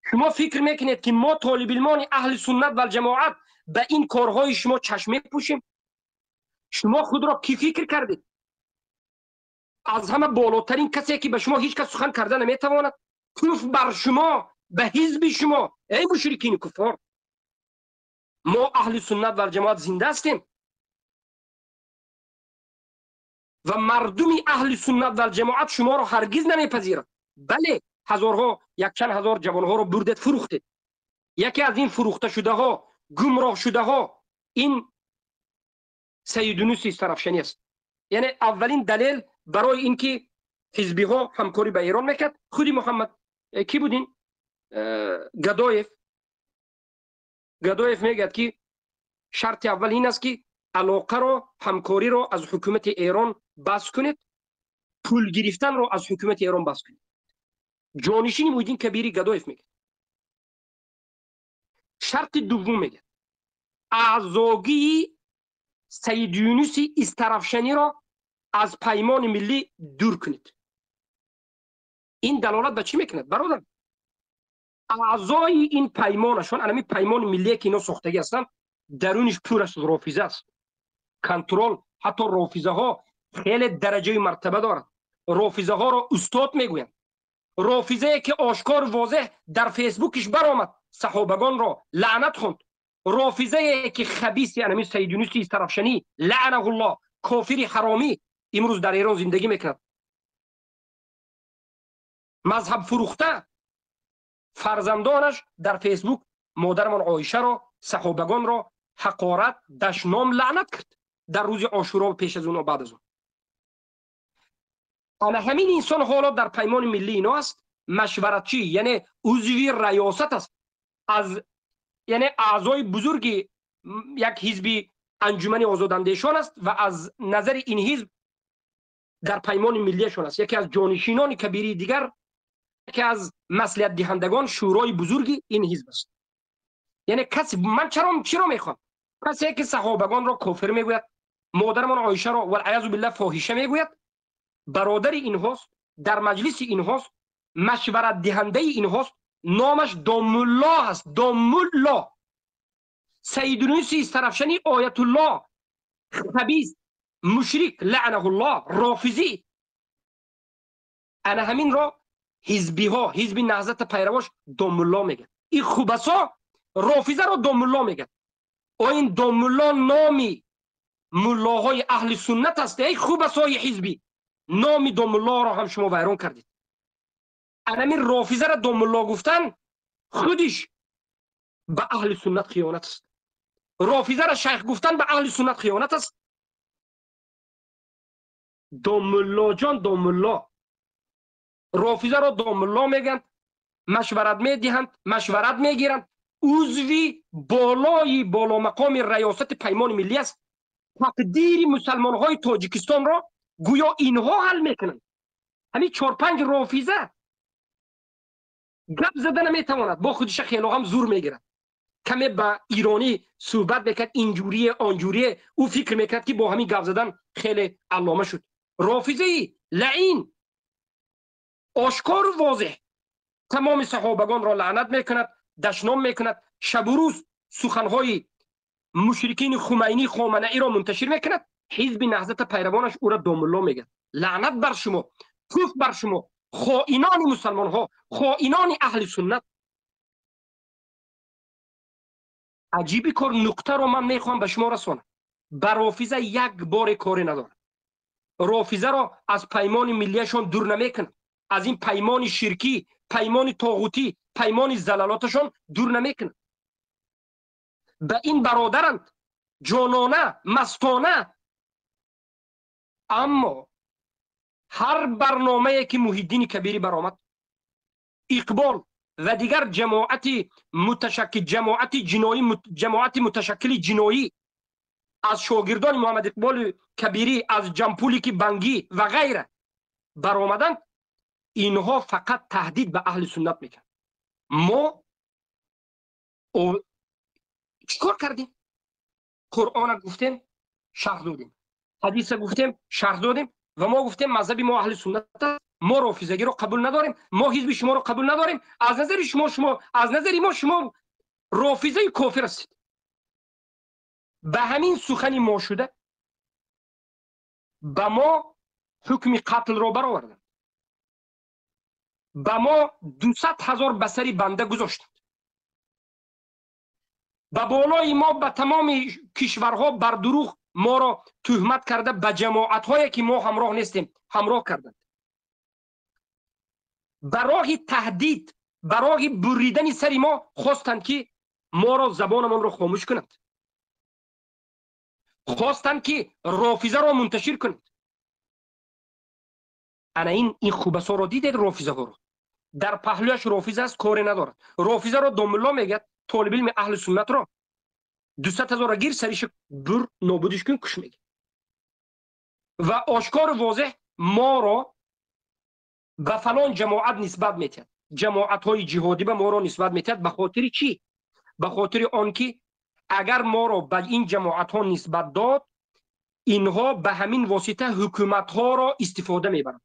Шумо фикр мекунед, ки мо толибилмони аҳли суннат валҷамоат ба ин корҳои шумо чашм мепӯшем? Шумо худро кӣ фикр кардед? Аз ҳама болотарин касе ки ба шумо ҳеҷ кас сухан карда наметавонад. Куф бар шумо, ба ҳизби шумо, эй мушрикини куффор. Мо аҳли суннат валҷамоат зинда ҳастем ва мардуми аҳли суннат валҷамоат шуморо ҳаргиз намепазирад. Бале, ҳазорҳо, якчанд ҳазор ҷавонҳоро бурдед, фурӯхтед. Яке аз ин фурӯхташудаҳо, гумроҳшудаҳо ин Саид Юнуси Истарафшанӣ аст. Яъне аввалин далел барои ин ки ҳизбиҳо ҳамкорӣ ба Эрон мекард, худи Муҳаммад кӣ буд ин? Гадоев. Гадоев мегӯяд ки шарти аввал ин аст ки алоқаро, ҳамкориро аз ҳукумати Эрон бас кунед, пул гирифтанро аз ҳукумати Эрон бас кунед. Ҷонишини Муҳиддин Кабири Гадоев мегӯяд. Шарти дуввум мегӯяд аъзогии Саид Юнуси Истарафшаниро аз Паймони Миллӣ дур кунед. Ин далолат ба чӣ мекунад, бародар? Аъзои ин паймонашон, анами Паймони Миллие ки ино сохтагӣ ҳастанд, даруниш пур аз рофиза аст. Контрол, ҳатто рофизаҳо хеле дараҷаи мартаба дорад. Рофизаҳоро устод мегӯянд. Рофизае ки ошкор возеҳ дар фейсбукиш баромад, саҳобагонро лаънат хонд. Рофизае ки хабиси анами Саид Юнуси Истарафшанӣ лаънаҳуллоҳ, кофири ҳаромӣ, имрӯз дар Эрон зиндагӣ мекунад. Мазҳаб фурӯхта, фарзандонаш дар фейсбук модарамон Оишаро, саҳобагонро ҳақорат, дашном, лаънат кард дар рӯзи Ошуро, пеш аз он ва баъд аз он. Ана ҳамин инсон ҳоло дар Паймони Миллии ино аст, машваратчӣ, яъне узви раёсат аст, аз яъне аъзои бузурги як ҳизби Анҷумани Озодандешон аст ва аз назари ин ҳизб дар Паймони Миллиашон аст. Яке аз ҷонишинони кабирии дигар, яке аз маслиҳатдиҳандагон шӯрои бузурги ин ҳизб аст. Яъне каси ман чаро чиро мехоҳам? Касе ки саҳобагонро кофир мегӯяд, модарамон Оишаро валъаязу биллаҳ фоҳиша мегӯяд, бародари инҳост, дар маҷлиси инҳост, машваратдиҳандаи инҳост, номаш Домулло аст. Домулло Саид Юнуси Истарафшани оятуллоҳ, хабис, мушрик, лаънаҳуллоҳ, рофизӣ. Ана ҳаминро ҳизбиҳо, ҳизби Наҳзата пайравош домулло мегӯяд. Ин хубасо рофизаро домулло мегӯяд. О ин домулло номи муллоҳои аҳли суннат аст. Эй хубасои ҳизбӣ, номи домуллоро ҳам шумо вайрон кардед. Анамин рофизаро домулло гуфтан худиш ба аҳли суннат хиёнат аст. Рофизаро шайх гуфтан ба аҳли суннат хиёнат аст. Домуллоҷон, домулло рофизаро домулло мегӯянд, машварат медиҳанд, машварат мегиранд, узви болои боломақоми раёсати Паймони Миллӣ аст. Тақдири мусалмонҳои Тоҷикистонро гӯё инҳо ҳал мекунанд. Ҳамин чор-панҷ рофиза гап зада наметавонад, бо худиша хело ҳам зур мегирад. Каме ба иронӣ суҳбат мекард, инҷурие, онҷурие, ӯ фикр мекард ки бо ҳамин гап задан хеле аллома шуд. Рофизаи лаин ошкору возеҳ тамоми саҳобагонро лаънат мекунад, дашном мекунад, шабу рӯз суханҳои мушрикини Хумайнӣ, Хоманаиро мунташир мекунад. Ҳизби Наҳзата пайравонаш ӯро домулло мегӯяд. Лаънат бар шумо, туф бар шумо, хоинони мусалмонҳо, хоинони аҳли суннат. Аҷиби кор нуқтаро ман мехоҳам ба шумо расонам. Ба рофиза як боре коре надорам. Рофизаро аз Паймони Миллиашон дур намекунам. Аз ин паймони ширкӣ, паймони тоғутӣ, паймони залалоташон дур намекунам. Ба ин бародаранд ҷонона, мастона. Аммо ҳар барномае ки Муҳиддини Кабирӣ баромад, Иқбол ва дигар ҷамоати муташаккил, ҷамоати ҷиноӣ, ҷамоати муташаккили ҷиноӣ аз шогирдони Муҳаммад Иқболи Кабирӣ, аз Ҷампулики Бангӣ ва ғайра баромаданд, инҳо фақат таҳдид ба аҳли суннат мекунанд. Мо чӣ кор кардем? Қуръона гуфтем, шарҳ додем, ҳадиса гуфтем, шарҳ додем ва мо гуфтем мазҳаби мо аҳли суннат аст, мо рофизагиро қабул надорем, мо ҳизби шуморо қабул надорем. Аз назари шумо, шумо аз назари мо шумо рофизаи кофир ҳастед. Ба ҳамин сухани мо шуда ба мо ҳукми қатлро бароварданд. Ба мо 200 000 ба сари банда гузоштанд. Ба болои мо ба тамоми кишварҳо бар дурӯғ моро туҳмат карда, ба ҷамоатҳое ки мо ҳамроҳ нестем ҳамроҳ карданд. Ба роҳи таҳдид, ба роҳи буридани сари мо хостанд ки моро забонамонро хомӯш кунанд. Хостанд ки рофизаро мунташир кунанд. Ана ин хубасоро дидед, рофизаҳоро. Дар паҳлӯяш рофиза аст, коре надорад. Рофизаро домулло мегӯяд, толиби илми аҳли суннатро 200 ҳазорро гир, сариша бур, нобудиш кун, куш мегӯяд. Ва ошкору возеҳ моро ба фалон ҷамоат нисбат метиҳад. Ҷамоатҳои ҷиҳодӣ ба моро нисбат метиҳад. Ба хотири чӣ? Ба хотири он ки агар моро ба ин ҷамоатҳо нисбат дод, инҳо ба ҳамин восита ҳукуматҳоро истифода мебаранд.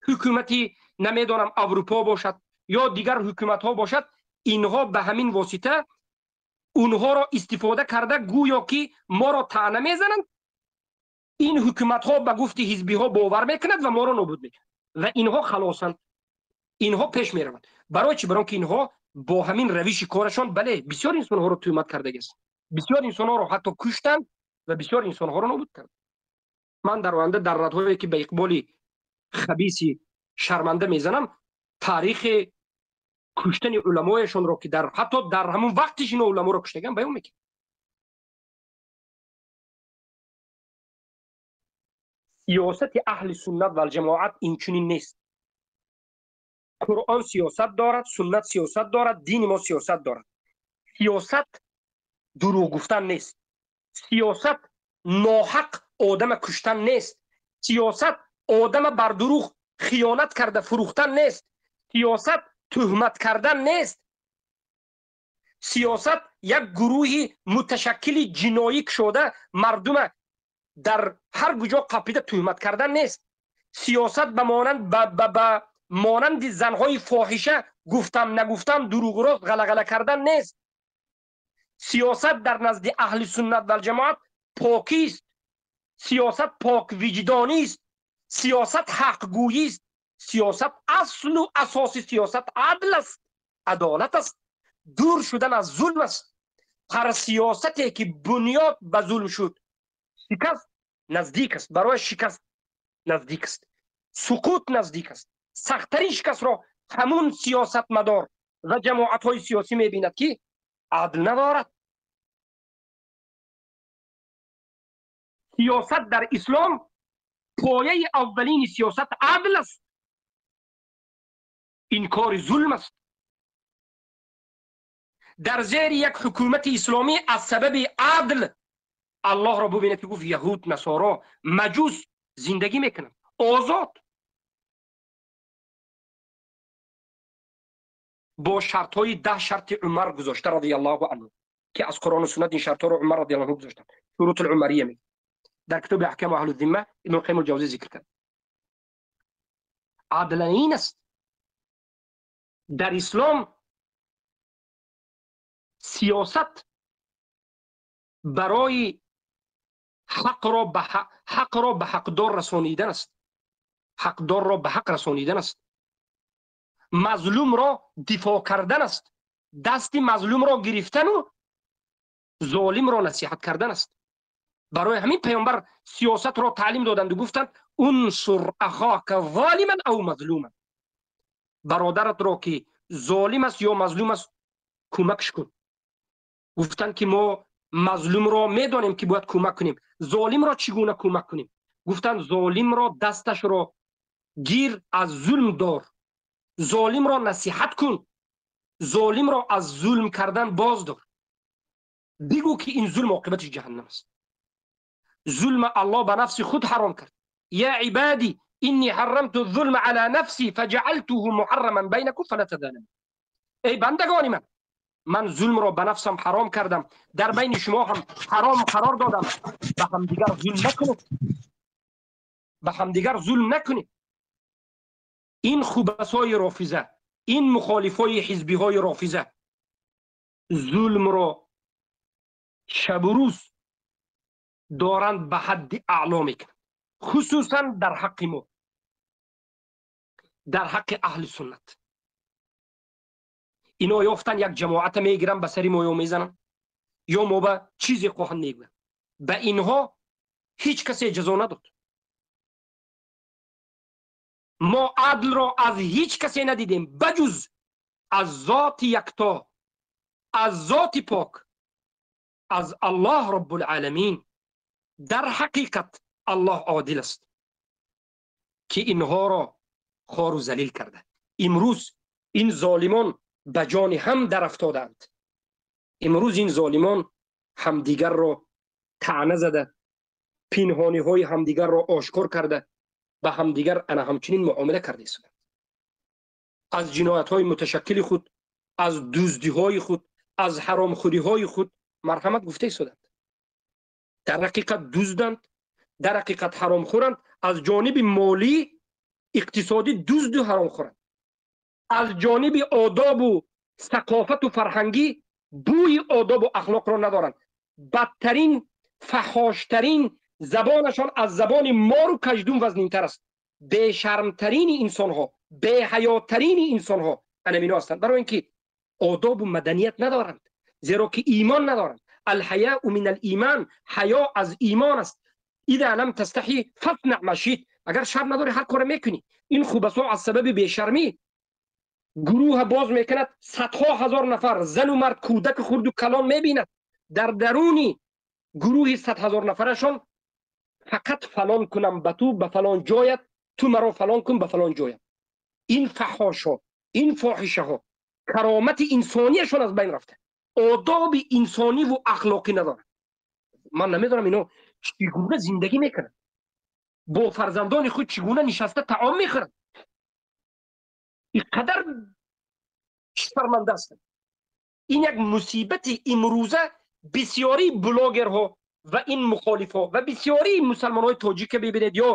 Ҳукумати намедонам Аврупо бошад ё дигар ҳукуматҳо бошад, инҳо ба ҳамин восита онҳоро истифода карда гӯё ки моро таъна мезананд. Ин ҳукуматҳо ба гуфти ҳизбиҳо бовар мекунад ва моро нобуд мекунад. Ва инҳо халосанд, инҳо пеш мераванд. Барои чӣ? Барои ки инҳо бо ҳамин равиши корашон, бале, бисёр инсонҳоро туҳмат кардагист, бисёр инсонҳоро ҳатто куштанд ва бисёр инсонҳоро нобуд карданд. Ман дар оянда дар радҳое ки ба иқболи хабиси шарманда мезанам, таърихи куштани уламояшонро ки дар ҳатто дар ҳамон вақтиш ино уламоро куштаган баён мекунам. Сиёсати аҳли суннат валҷамоат инчунин нест. Қуръон сиёсат дорад, суннат сиёсат дорад, дини мо сиёсат дорад. Сиёсат дурӯғ гуфтан нест. Сиёсат ноҳақ одама куштан нест. Сиёсат одама бар дурӯғ хиёнат карда фурӯхтан нест. Сиёсат туҳмат кардан нест. Сиёсат як гурӯҳи муташаккили ҷиноӣ кушода мардума дар ҳар куҷо қапида туҳмат кардан нест. Сиёсат ба монанд ба монанди занҳои фоҳиша гуфтам нагуфтам дурӯғ рост ғалағала кардан нест. Сиёсат дар назди аҳли суннат валҷамоат покист. Сиёсат поквиҷдонист. Сиёсат ҳақгӯйист. Сиёсат аслу асоси сиёсат адл аст, адолат аст, дур шудан аз зулм аст. Ҳар сиёсате ки бунёд ба зулм шуд, шикаст наздик аст, барои шикаст наздик аст, суқут наздик аст. Сахттарин шикастро ҳамун сиёсатмадор ва ҷамоатҳои сиёсӣ мебинад ки адл надорад. Сиёсат дар ислом пояи аввалини сиёсат адл аст, инкори зулм аст. Дар зери як ҳукумати исломӣ аз сабаби адл Аллоҳро бубинед ки гуфт яҳуд, насоро, маҷус зиндагӣ мекунанд озод, бо шартҳои 10 шарти Умар гузошта радиаллоҳу анҳу, ки аз Қуръону суннат ин шартҳоро Умар радиаллоҳу анҳу гузоштанд. Шурутул умария мегӯяд дар китоби Аҳкаму аҳлу зимма Ибну Қайим ал-Ҷавзӣ зикр кард. Адл ин аст. Дар ислом сиёсат барои ҳақро ба ҳақдор расонидан аст, ҳақдорро ба ҳақ расонидан аст, мазлумро дифоъ кардан аст, дасти мазлумро гирифтану золимро насиҳат кардан аст. Барои ҳамин паёмбар сиёсатро таълим доданду гуфтанд унсур ахока золиман ав мазлуман, бародаратро ки золим аст ё мазлум аст кӯмакш кун. Гуфтанд ки мо мазлумро медонем ки бояд кӯмак кунем, золимро чӣ гуна кӯмак кунем? Гуфтанд золимро дасташро гир, аз зулм дор, золимро насиҳат кун, золимро аз зулм кардан боздор, бигӯ ки ин зулм оқибатиш ҷаҳаннам аст. Зулм Аллоҳ ба нафси худ ҳаром кард. Я ибади инни ҳаррамту зулма ала нафси фаҷаалтуҳу муҳарраман байнакум фала тазаламу. Эй бандагони ман, ман зулмро ба нафсам ҳаром кардам, дар байни шумо ҳам ҳаром қарор додам, ба ҳамдигар зулм накунед, ба ҳамдигар зулм накунед. Ин хубасои рофиза, ин мухолифои ҳизбиҳои рофиза зулмро шабу рӯз доранд ба ҳадди аъло мекунанд, хусусан дар ҳаққи мо, дар ҳаққи аҳли суннат. Ино ёфтан як ҷамоата мегиранд, ба сари мо ё мезананд, ё мо ба чизе хоҳанд мегӯянд. Ба инҳо ҳеҷ касе ҷазо надод. Мо адлро аз ҳеҷ касе надидем ба ҷуз аз зоти якто, аз зоти пок, аз Аллоҳ Роббулъаламин. Дар ҳақиқат Аллоҳ одил аст, ки инҳоро хору залил карда. Имрӯз ин золимон ба ҷони ҳам дарафтодаанд. Имрӯз ин золимон ҳамдигарро таъна зада, пинҳониҳои ҳамдигарро ошкор карда, ба ҳамдигар ана ҳамчунин муомила карда истоданд. Аз ҷиноятҳои муташаккили худ, аз дуздиҳои худ, аз ҳаромхӯриҳои худ марҳамат гуфта истоданд. Дар ҳақиқат дузданд, дар ҳақиқат ҳаромхӯранд, аз ҷониби молӣ, иқтисодӣ дузду ҳаромхӯранд. Аз ҷониби одобу сақофату фарҳангӣ бӯи одобу ахлоқро надоранд. Бадтарин, фаҳоштарин забонашон аз забони мору каждум вазнинтар аст. Бешармтарини инсонҳо, беҳаётарини инсонҳо анамино ҳастанд, барои ин ки одобу маданият надоранд, зеро ки имон надоранд. Алҳаяу мин алиман, ҳаё аз имон аст. Ида лам тастаҳи фасна ма шит, агар шарм надорӣ ҳар коре мекунӣ. Ин хубасо аз сабаби бешармӣ гурӯҳ боз мекунад, садҳо ҳазор нафар зану мард, кӯдаку хурду калон мебинад. Дар даруни гурӯҳи 100 000 нафарашон фақат фалон кунам ба ту, ба фалон ҷоят, ту маро фалон кун ба фалон ҷоят. Ин фаҳошҳо, ин фоҳишаҳо каромати инсонияшон аз байн рафта, одоби инсониву ахлоқӣ надоранд. Ман намедонам ино чӣ гуна зиндагӣ мекунанд, бо фарзандони худ чӣ гуна нишаста таом мехӯранд. Ин қадар шарманда ҳастанд. Ин як мусибати имрӯза бисёри блогерҳо ва ин мухолифҳо ва бисёри мусалмонҳои тоҷика мебинед ё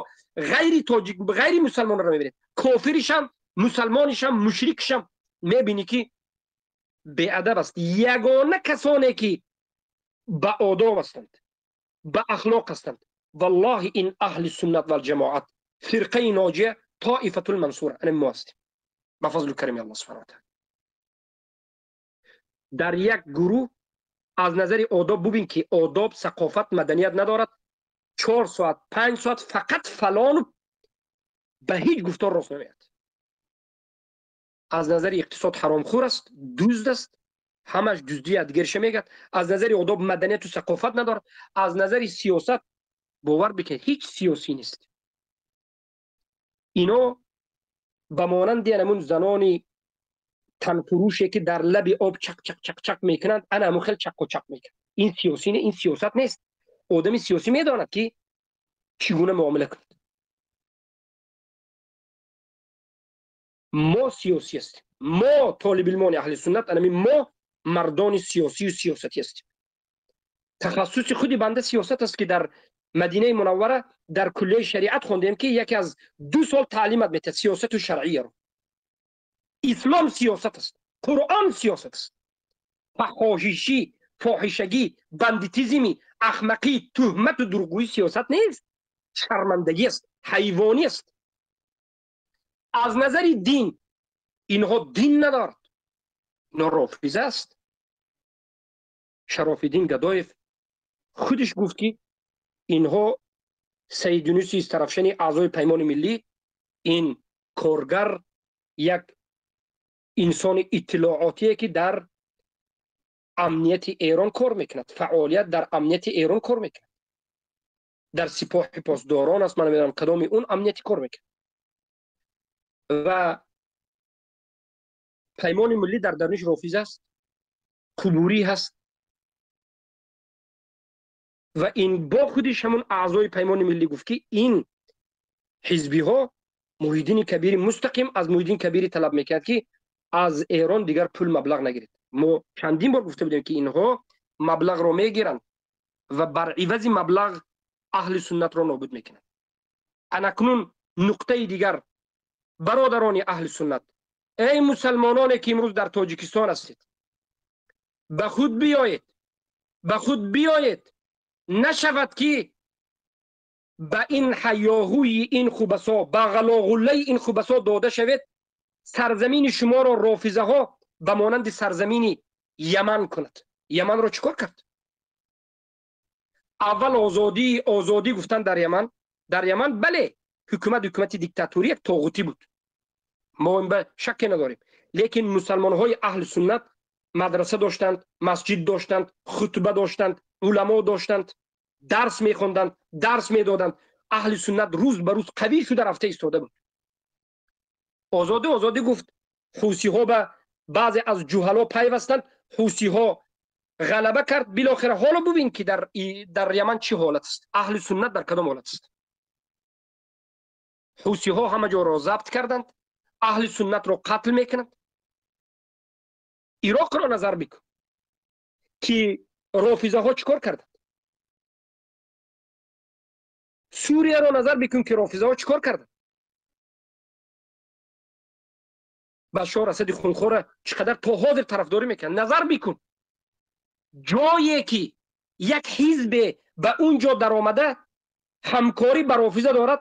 ғайри тоҷик, ғайри мусалмонро мебинед, кофиришам, мусалмонишам, мушрикшам мебинӣ, ки беадаб аст. Ягона касоне ки ба одоб ҳастанд, ба ахлоқ ҳастанд, валлоҳи, ин аҳли суннат валҷамоат, фирқаи ноҷия, тоифатул мансура, ана мо ҳастем ба фазлу карами Аллоҳ субҳанаҳу ва таъала. Дар як гурӯҳ аз назари одоб бубин, ки одоб, сақофат, маданият надорад. 4 соат, 5 соат фақат фалону ба ҳеҷ гуфтор рост намеяд. Аз назари иқтисод ҳаромхӯр аст, дузд аст, ҳамаш дуздии ядгирша мегӯяд. Аз назари одоб, маданияту сақофат надорад. Аз назари сиёсат, бовар бикунед, ҳеҷ сиёсӣ нест. Ино ба монанди анамун занони танфурӯше, ки дар лаби об чақ чақ чақ чақ мекунанд, ана ҳамун хел чаққу чақ мекунанд. Ин сиёсӣ не, ин сиёсат нест. Одами сиёсӣ медонад, ки чӣ гуна муомила кунад. Мо сиёсӣ ҳастем, мо толибилмони аҳли суннат, анами мо мардони сиёсию сиёсатӣ ҳастем. Тахассуси худи банда сиёсат аст, ки дар Мадинаи Мунаввара дар куллияи шариат хондем, ки яке аз 2 сол таълимат метиҳад сиёсату шаръияро. Ислом сиёсат аст, Қуръон сиёсат аст. Фаҳошишӣ, фоҳишагӣ, бандитизми, ахмақӣ, туҳмату дурӯғгӯӣ сиёсат нест, шармандагӣ аст, ҳайвонӣ аст. Аз назари дин инҳо дин надорад, инҳо рофиза аст. Шарофиддин Гадоев худаш гуфт, ки инҳо Саид Юнуси Истарафшани, аъзои Паймони Миллӣ, ин коргар, як инсони иттилоотие, ки дар амнияти Эрон кор мекунад, фаъолият дар амнияти Эрон кор мекунад, дар Сипоҳи Посдорон аст, ман намедонам кадоми он амнияти кор мекунад, ва Паймони Миллӣ дар даруниш рофиз аст, қубурӣ ҳаст. Ва ин бо худиш ҳамун аъзои Паймони Миллӣ гуфт, ки ин ҳизбиҳо Муҳиддини Кабири мустақим аз Муҳиддин Кабири талаб мекард, ки аз Эрон дигар пул маблағ нагиред. Мо чандин бор гуфта будем, ки инҳо маблағро мегиранд ва бар ивази маблағ аҳли суннатро нобуд мекунанд. Анакнун нуқтаи дигар: бародарони аҳли суннат, эй мусалмононе, ки имрӯз дар Тоҷикистон ҳастед, ба худ биёед, ба худ биёед. Нашавад, ки ба ин ҳайёҳӯи ин хубасо, ба ғалоғуллаи ин хубасо дода шавед. Сарзамини шуморо рофизаҳо ба монанди сарзамини Яман кунад. Яманро чӣ кор кард? Аввал озодӣ, озодӣ гуфтан дар Яман. Дар Яман, бале, ҳукумат ҳукумати диктаторӣ, як тоғутӣ буд, мо ин ба шакке надорем, лекин мусалмонҳои аҳли суннат мадраса доштанд, масҷид доштанд, хутба доштанд, уламо доштанд. Дарс мехонданд, дарс медоданд. Аҳли суннат рӯз ба рӯз қавӣ шуда рафта истода буд. Озодӣ, озодӣ гуфт, ҳусиҳо ба баъзе аз ҷуҳало пайвастанд, ҳусиҳо ғалаба кард. Билохира ҳоло бубин, ки дар Яман чӣ ҳолат аст, аҳли суннат дар кадом ҳолат аст. Ҳусиҳо ҳама ҷоро забт карданд, аҳли суннатро қатл мекунанд. Ироқро назар бикун, ки рофизаҳо чӣ кор карданд. Сурияро назар бикун, ки рофизаҳо чӣ кор карданд. Башор Асади хунхора чӣ қадар то ҳозир тарафдорӣ мекунанд. Назар бикун, ҷое ки як ҳизбе ба он ҷо даромада ҳамкорӣ ба рофиза дорад,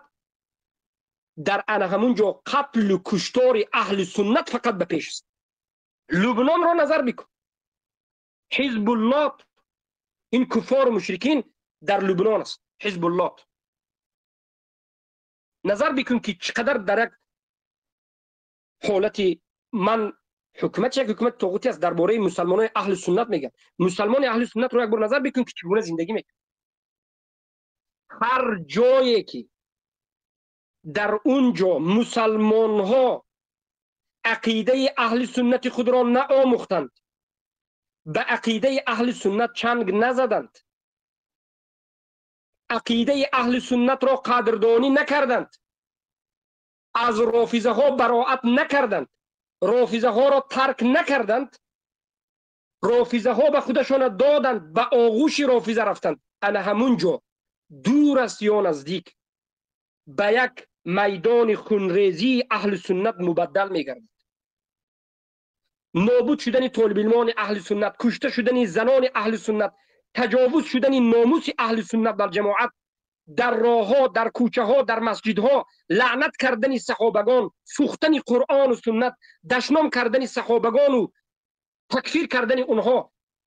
дар ана ҳамун ҷо қатлу куштори аҳли суннат фақат ба пеш аст. Лубнонро назар бикун, Ҳизбуллот, ин куфору мушрикин дар Лубнон аст. Ҳизбуллот назар бикун, ки чӣ қадар дар як ҳолати ман ҳукумат, як ҳукумати тоғутӣ аст. Дар бораи мусалмонои аҳли суннат мегӯяд. Мусалмони аҳли суннатро як бор назар бикун, ки чӣ гуна зиндагӣ мекунад. Ҳар ҷое ки дар он ҷо мусалмонҳо ақидаи аҳли суннати худро наомӯхтанд, ба ақидаи аҳли суннат чанг назаданд, ақидаи аҳли суннатро қадрдонӣ накарданд, аз рофизаҳо бароат накарданд, рофизаҳоро тарк накарданд, рофизаҳо ба худашона доданд, ба оғӯши рофиза рафтанд, ана ҳамун ҷо дур аст ё наздик ба як майдони хунрезии аҳли суннат мубаддал мегардад. Нобуд шудани толибилмони аҳли суннат, кушта шудани занони аҳли суннат, таҷовуз шудани номуси аҳли суннат дар ҷамоат, дар роҳҳо, дар кӯчаҳо, дар масҷидҳо, лаънат кардани саҳобагон, сӯхтани Қуръону суннат, дашном кардани саҳобагону такфир кардани онҳо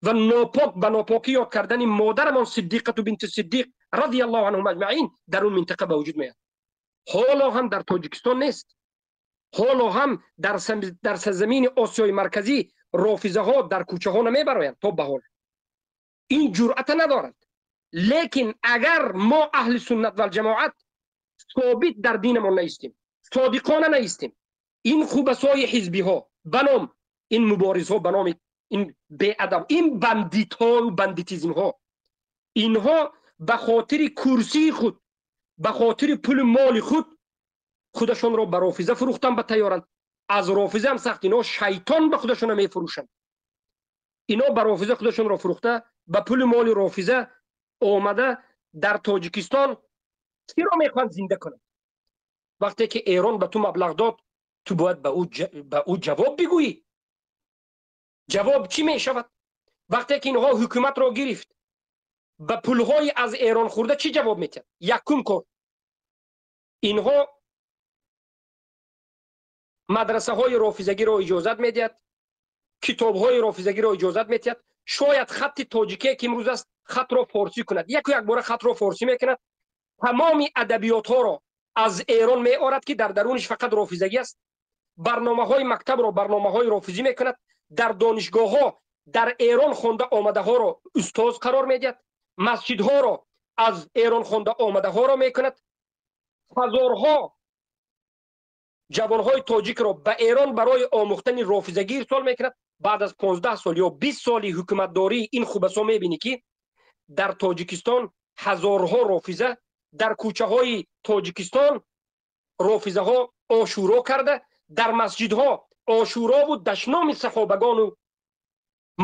ва нопок ба нопокӣ ёд кардани модарамон Сиддиқату бинти Сиддиқ радиаллоҳу анҳум аҷмаин дар он минтақа ба вуҷуд меояд. Ҳоло ҳам дар Тоҷикистон нест, ҳоло ҳам дар сарзамини Осиёи Марказӣ рофизаҳо дар кӯчаҳо намебароянд, то ба ҳол ин ҷуръата надоранд. Лекин агар мо аҳли суннат валҷамоат собит дар динамон наистем, содиқона наистем, ин хубасои ҳизбиҳо ба ном ин муборизҳо, ба номи ин беадаб, ин бандитҳою бандитизмҳо, инҳо ба хотири курсии худ, ба хотири пули моли худ худашонро ба рофиза фурӯхтан ба тайёранд. Аз рофиза ҳам сахт, инҳо шайтон ба худашонро мефурӯшанд. Инҳо ба рофиза худашонро фурӯхта, ба пули моли рофиза омада дар Тоҷикистон киро мехоҳанд зинда кунанд? Вақте ки Эрон ба ту маблағ дод, ту бояд ба ӯ ҷавоб бигӯӣ. Ҷавоб чӣ мешавад? Вақте ки инҳо ҳукуматро гирифт, ба пулҳои аз Эрон хӯрда чӣ ҷавоб метиҳад? Якум кор, инҳо мадрасаҳои рофизагиро иҷозат медиҳад, китобҳои рофизагиро иҷозат медиҳад. Шояд хатти тоҷикие ки имрӯз аст, хатро форсӣ кунад, яку якбора хатро форсӣ мекунад, тамоми адабиётҳоро аз Эрон меорад, ки дар даруниш фақат рофизагӣ аст. Барномаҳои мактабро барномаҳои рофизӣ мекунад, дар донишгоҳҳо дар Эрон хонда омадаҳоро устоз қарор медиҳад, масҷидҳоро аз Эрон хонда омадаҳоро мекунад. Ҳазорҳо ҷавонҳои тоҷикро ба Эрон барои омӯхтани рофизагӣ ирсол мекунад. Баъд аз 15 сол ё 20 соли ҳукуматдории ин хубасо мебинӣ, ки дар Тоҷикистон ҳазорҳо рофиза дар кӯчаҳои Тоҷикистон рофизаҳо ошӯро карда, дар масҷидҳо ошӯрову дашноми саҳобагону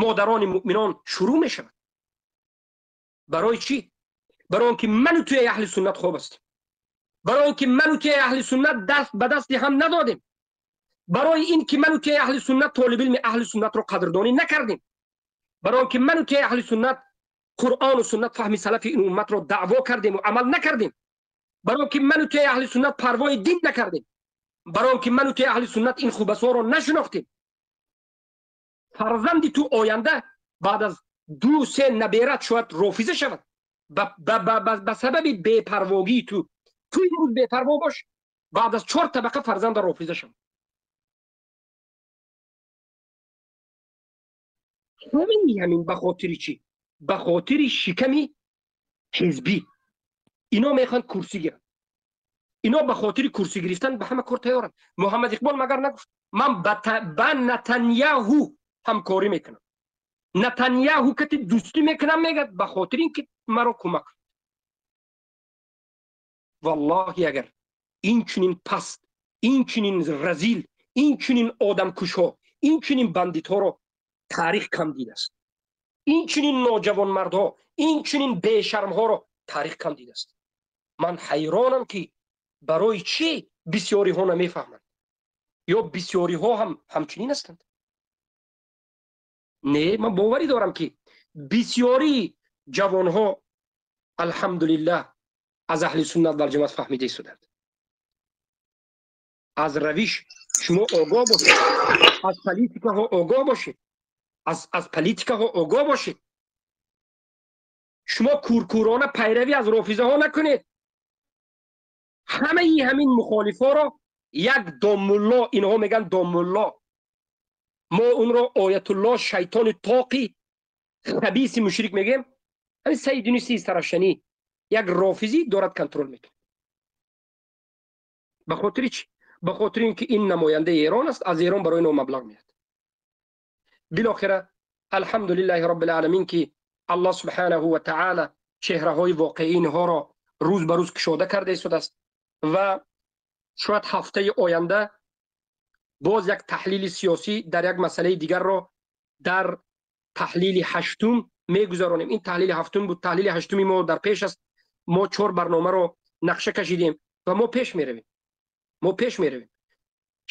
модарони муъминон шурӯъ мешавад. Барои чӣ? Барои он ки ману туи аҳли суннат хоб ҳастем, барои он ки ману туи аҳли суннат даст ба дасти ҳам надодем, барои ин ки ману туи аҳли суннат толибилми аҳли суннатро қадрдонӣ накардем, барои он ки ману туи аҳли суннат Қуръону суннат фаҳми салафи ин умматро даъво кардему амал накардем, барои он ки ману туи аҳли суннат парвои дин накардем, барои он ки ману туи аҳли суннат ин хубасоро нашинохтем. Фарзанди ту оянда баъд аз 2-3 наберат шояд рофиза шавад ба сабаби бепарвогии ту. Ту имрӯз бепарво бош, баъд аз 4 табақа фарзанда рофиза шавад. Ҳамин ба хотири чӣ? Ба хотири шиками Ҳизбӣ. Ино мехоҳанд курсӣ гиранд. Ино ба хотири курсӣ гирифтан ба ҳама кор тайёранд. Муҳаммад Иқбол магар нагуфт, ман ба Натаньяҳу ҳамкорӣ мекунам, Натаньяҳу кати дӯстӣ мекунам, мегӯяд, ба хотири ин ки маро кӯмак кунад. Валлоҳи, агар ин чунин паст, ин чунин разил, ин чунин одамкушҳо, ин чунин бандитҳоро таърих кам дидааст, ин чунин ноҷавонмардҳо, ин чунин бешармҳоро таърих кам дидааст. Ман ҳайронам, ки барои чӣ бисёриҳо намефаҳманд ё бисёриҳо ҳам ҳамчунин ҳастанд. Не, ман боварӣ дорам, ки бисёри ҷавонҳо, алҳамдулиллаҳ, аз аҳли суннат валҷамоат фаҳмида истоданд. Аз равиш шумо огоҳ бошед, аз политикаҳо огоҳ бошед, аз политикаҳо огоҳ бошед. Шумо куркурона пайравӣ аз рофизаҳо накунед. Ҳамаи ҳамин мухолифҳоро як домулло, инҳо мегӯянд домулло, мо онро оятулло, шайтони тоқи хабиси мушрик мегӯем, ҳамин Саид Юнуси Истаравшанӣ, як рофизӣ дорад, контрол мекунад. Ба хотири чӣ? Ба хотири ин ки ин намояндаи Эрон аст, аз Эрон барои инҳо маблағ меяд. Билохира, алҳамдулиллаҳи роббил ки Аллоҳ субҳанаҳу ва таъала чеҳраҳои воқеии инҳоро рӯз ба рӯз кушода карда истодааст ва шояд ҳафтаи оянда боз як таҳлили сиёсӣ дар як масъалаи дигарро дар таҳлили ҳаштум мегузаронем. Ин таҳлили ҳафтум буд, таҳлили ҳаштуми мо дар пеш аст. Мо чор барномаро нақша кашидем ва мо пеш меравем, мо пеш меравем.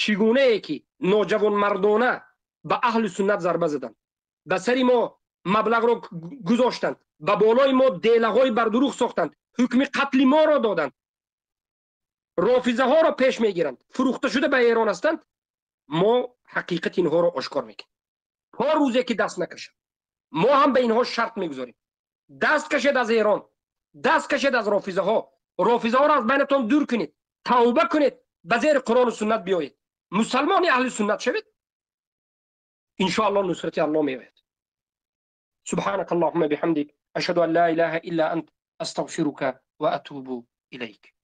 Чӣ гунае ки ноҷавонмардона ба аҳли суннат зарба заданд, ба сари мо маблағро гузоштанд, ба болои мо делаҳои бардурӯғ сохтанд, ҳукми қатли моро доданд, рофизаҳоро пеш мегиранд, фурӯхта шуда ба Эрон ҳастанд, мо ҳақиқати инҳоро ошкор мекунем то рӯзе ки даст накашад. Мо ҳам ба инҳо шарт мегузорем: даст кашед аз Эрон, даст кашед аз рофизаҳо, рофизаҳоро аз байнатон дур кунед, тавба кунед, ба зери Қуръону суннат биёед, мусалмони аҳли суннат шавед. Иншоаллоҳ, нусрати Аллоҳ меояд. سبحانك اللهم بحمدك، أشهد أن لا إله إلا أنت، أستغفرك وأتوب إليك.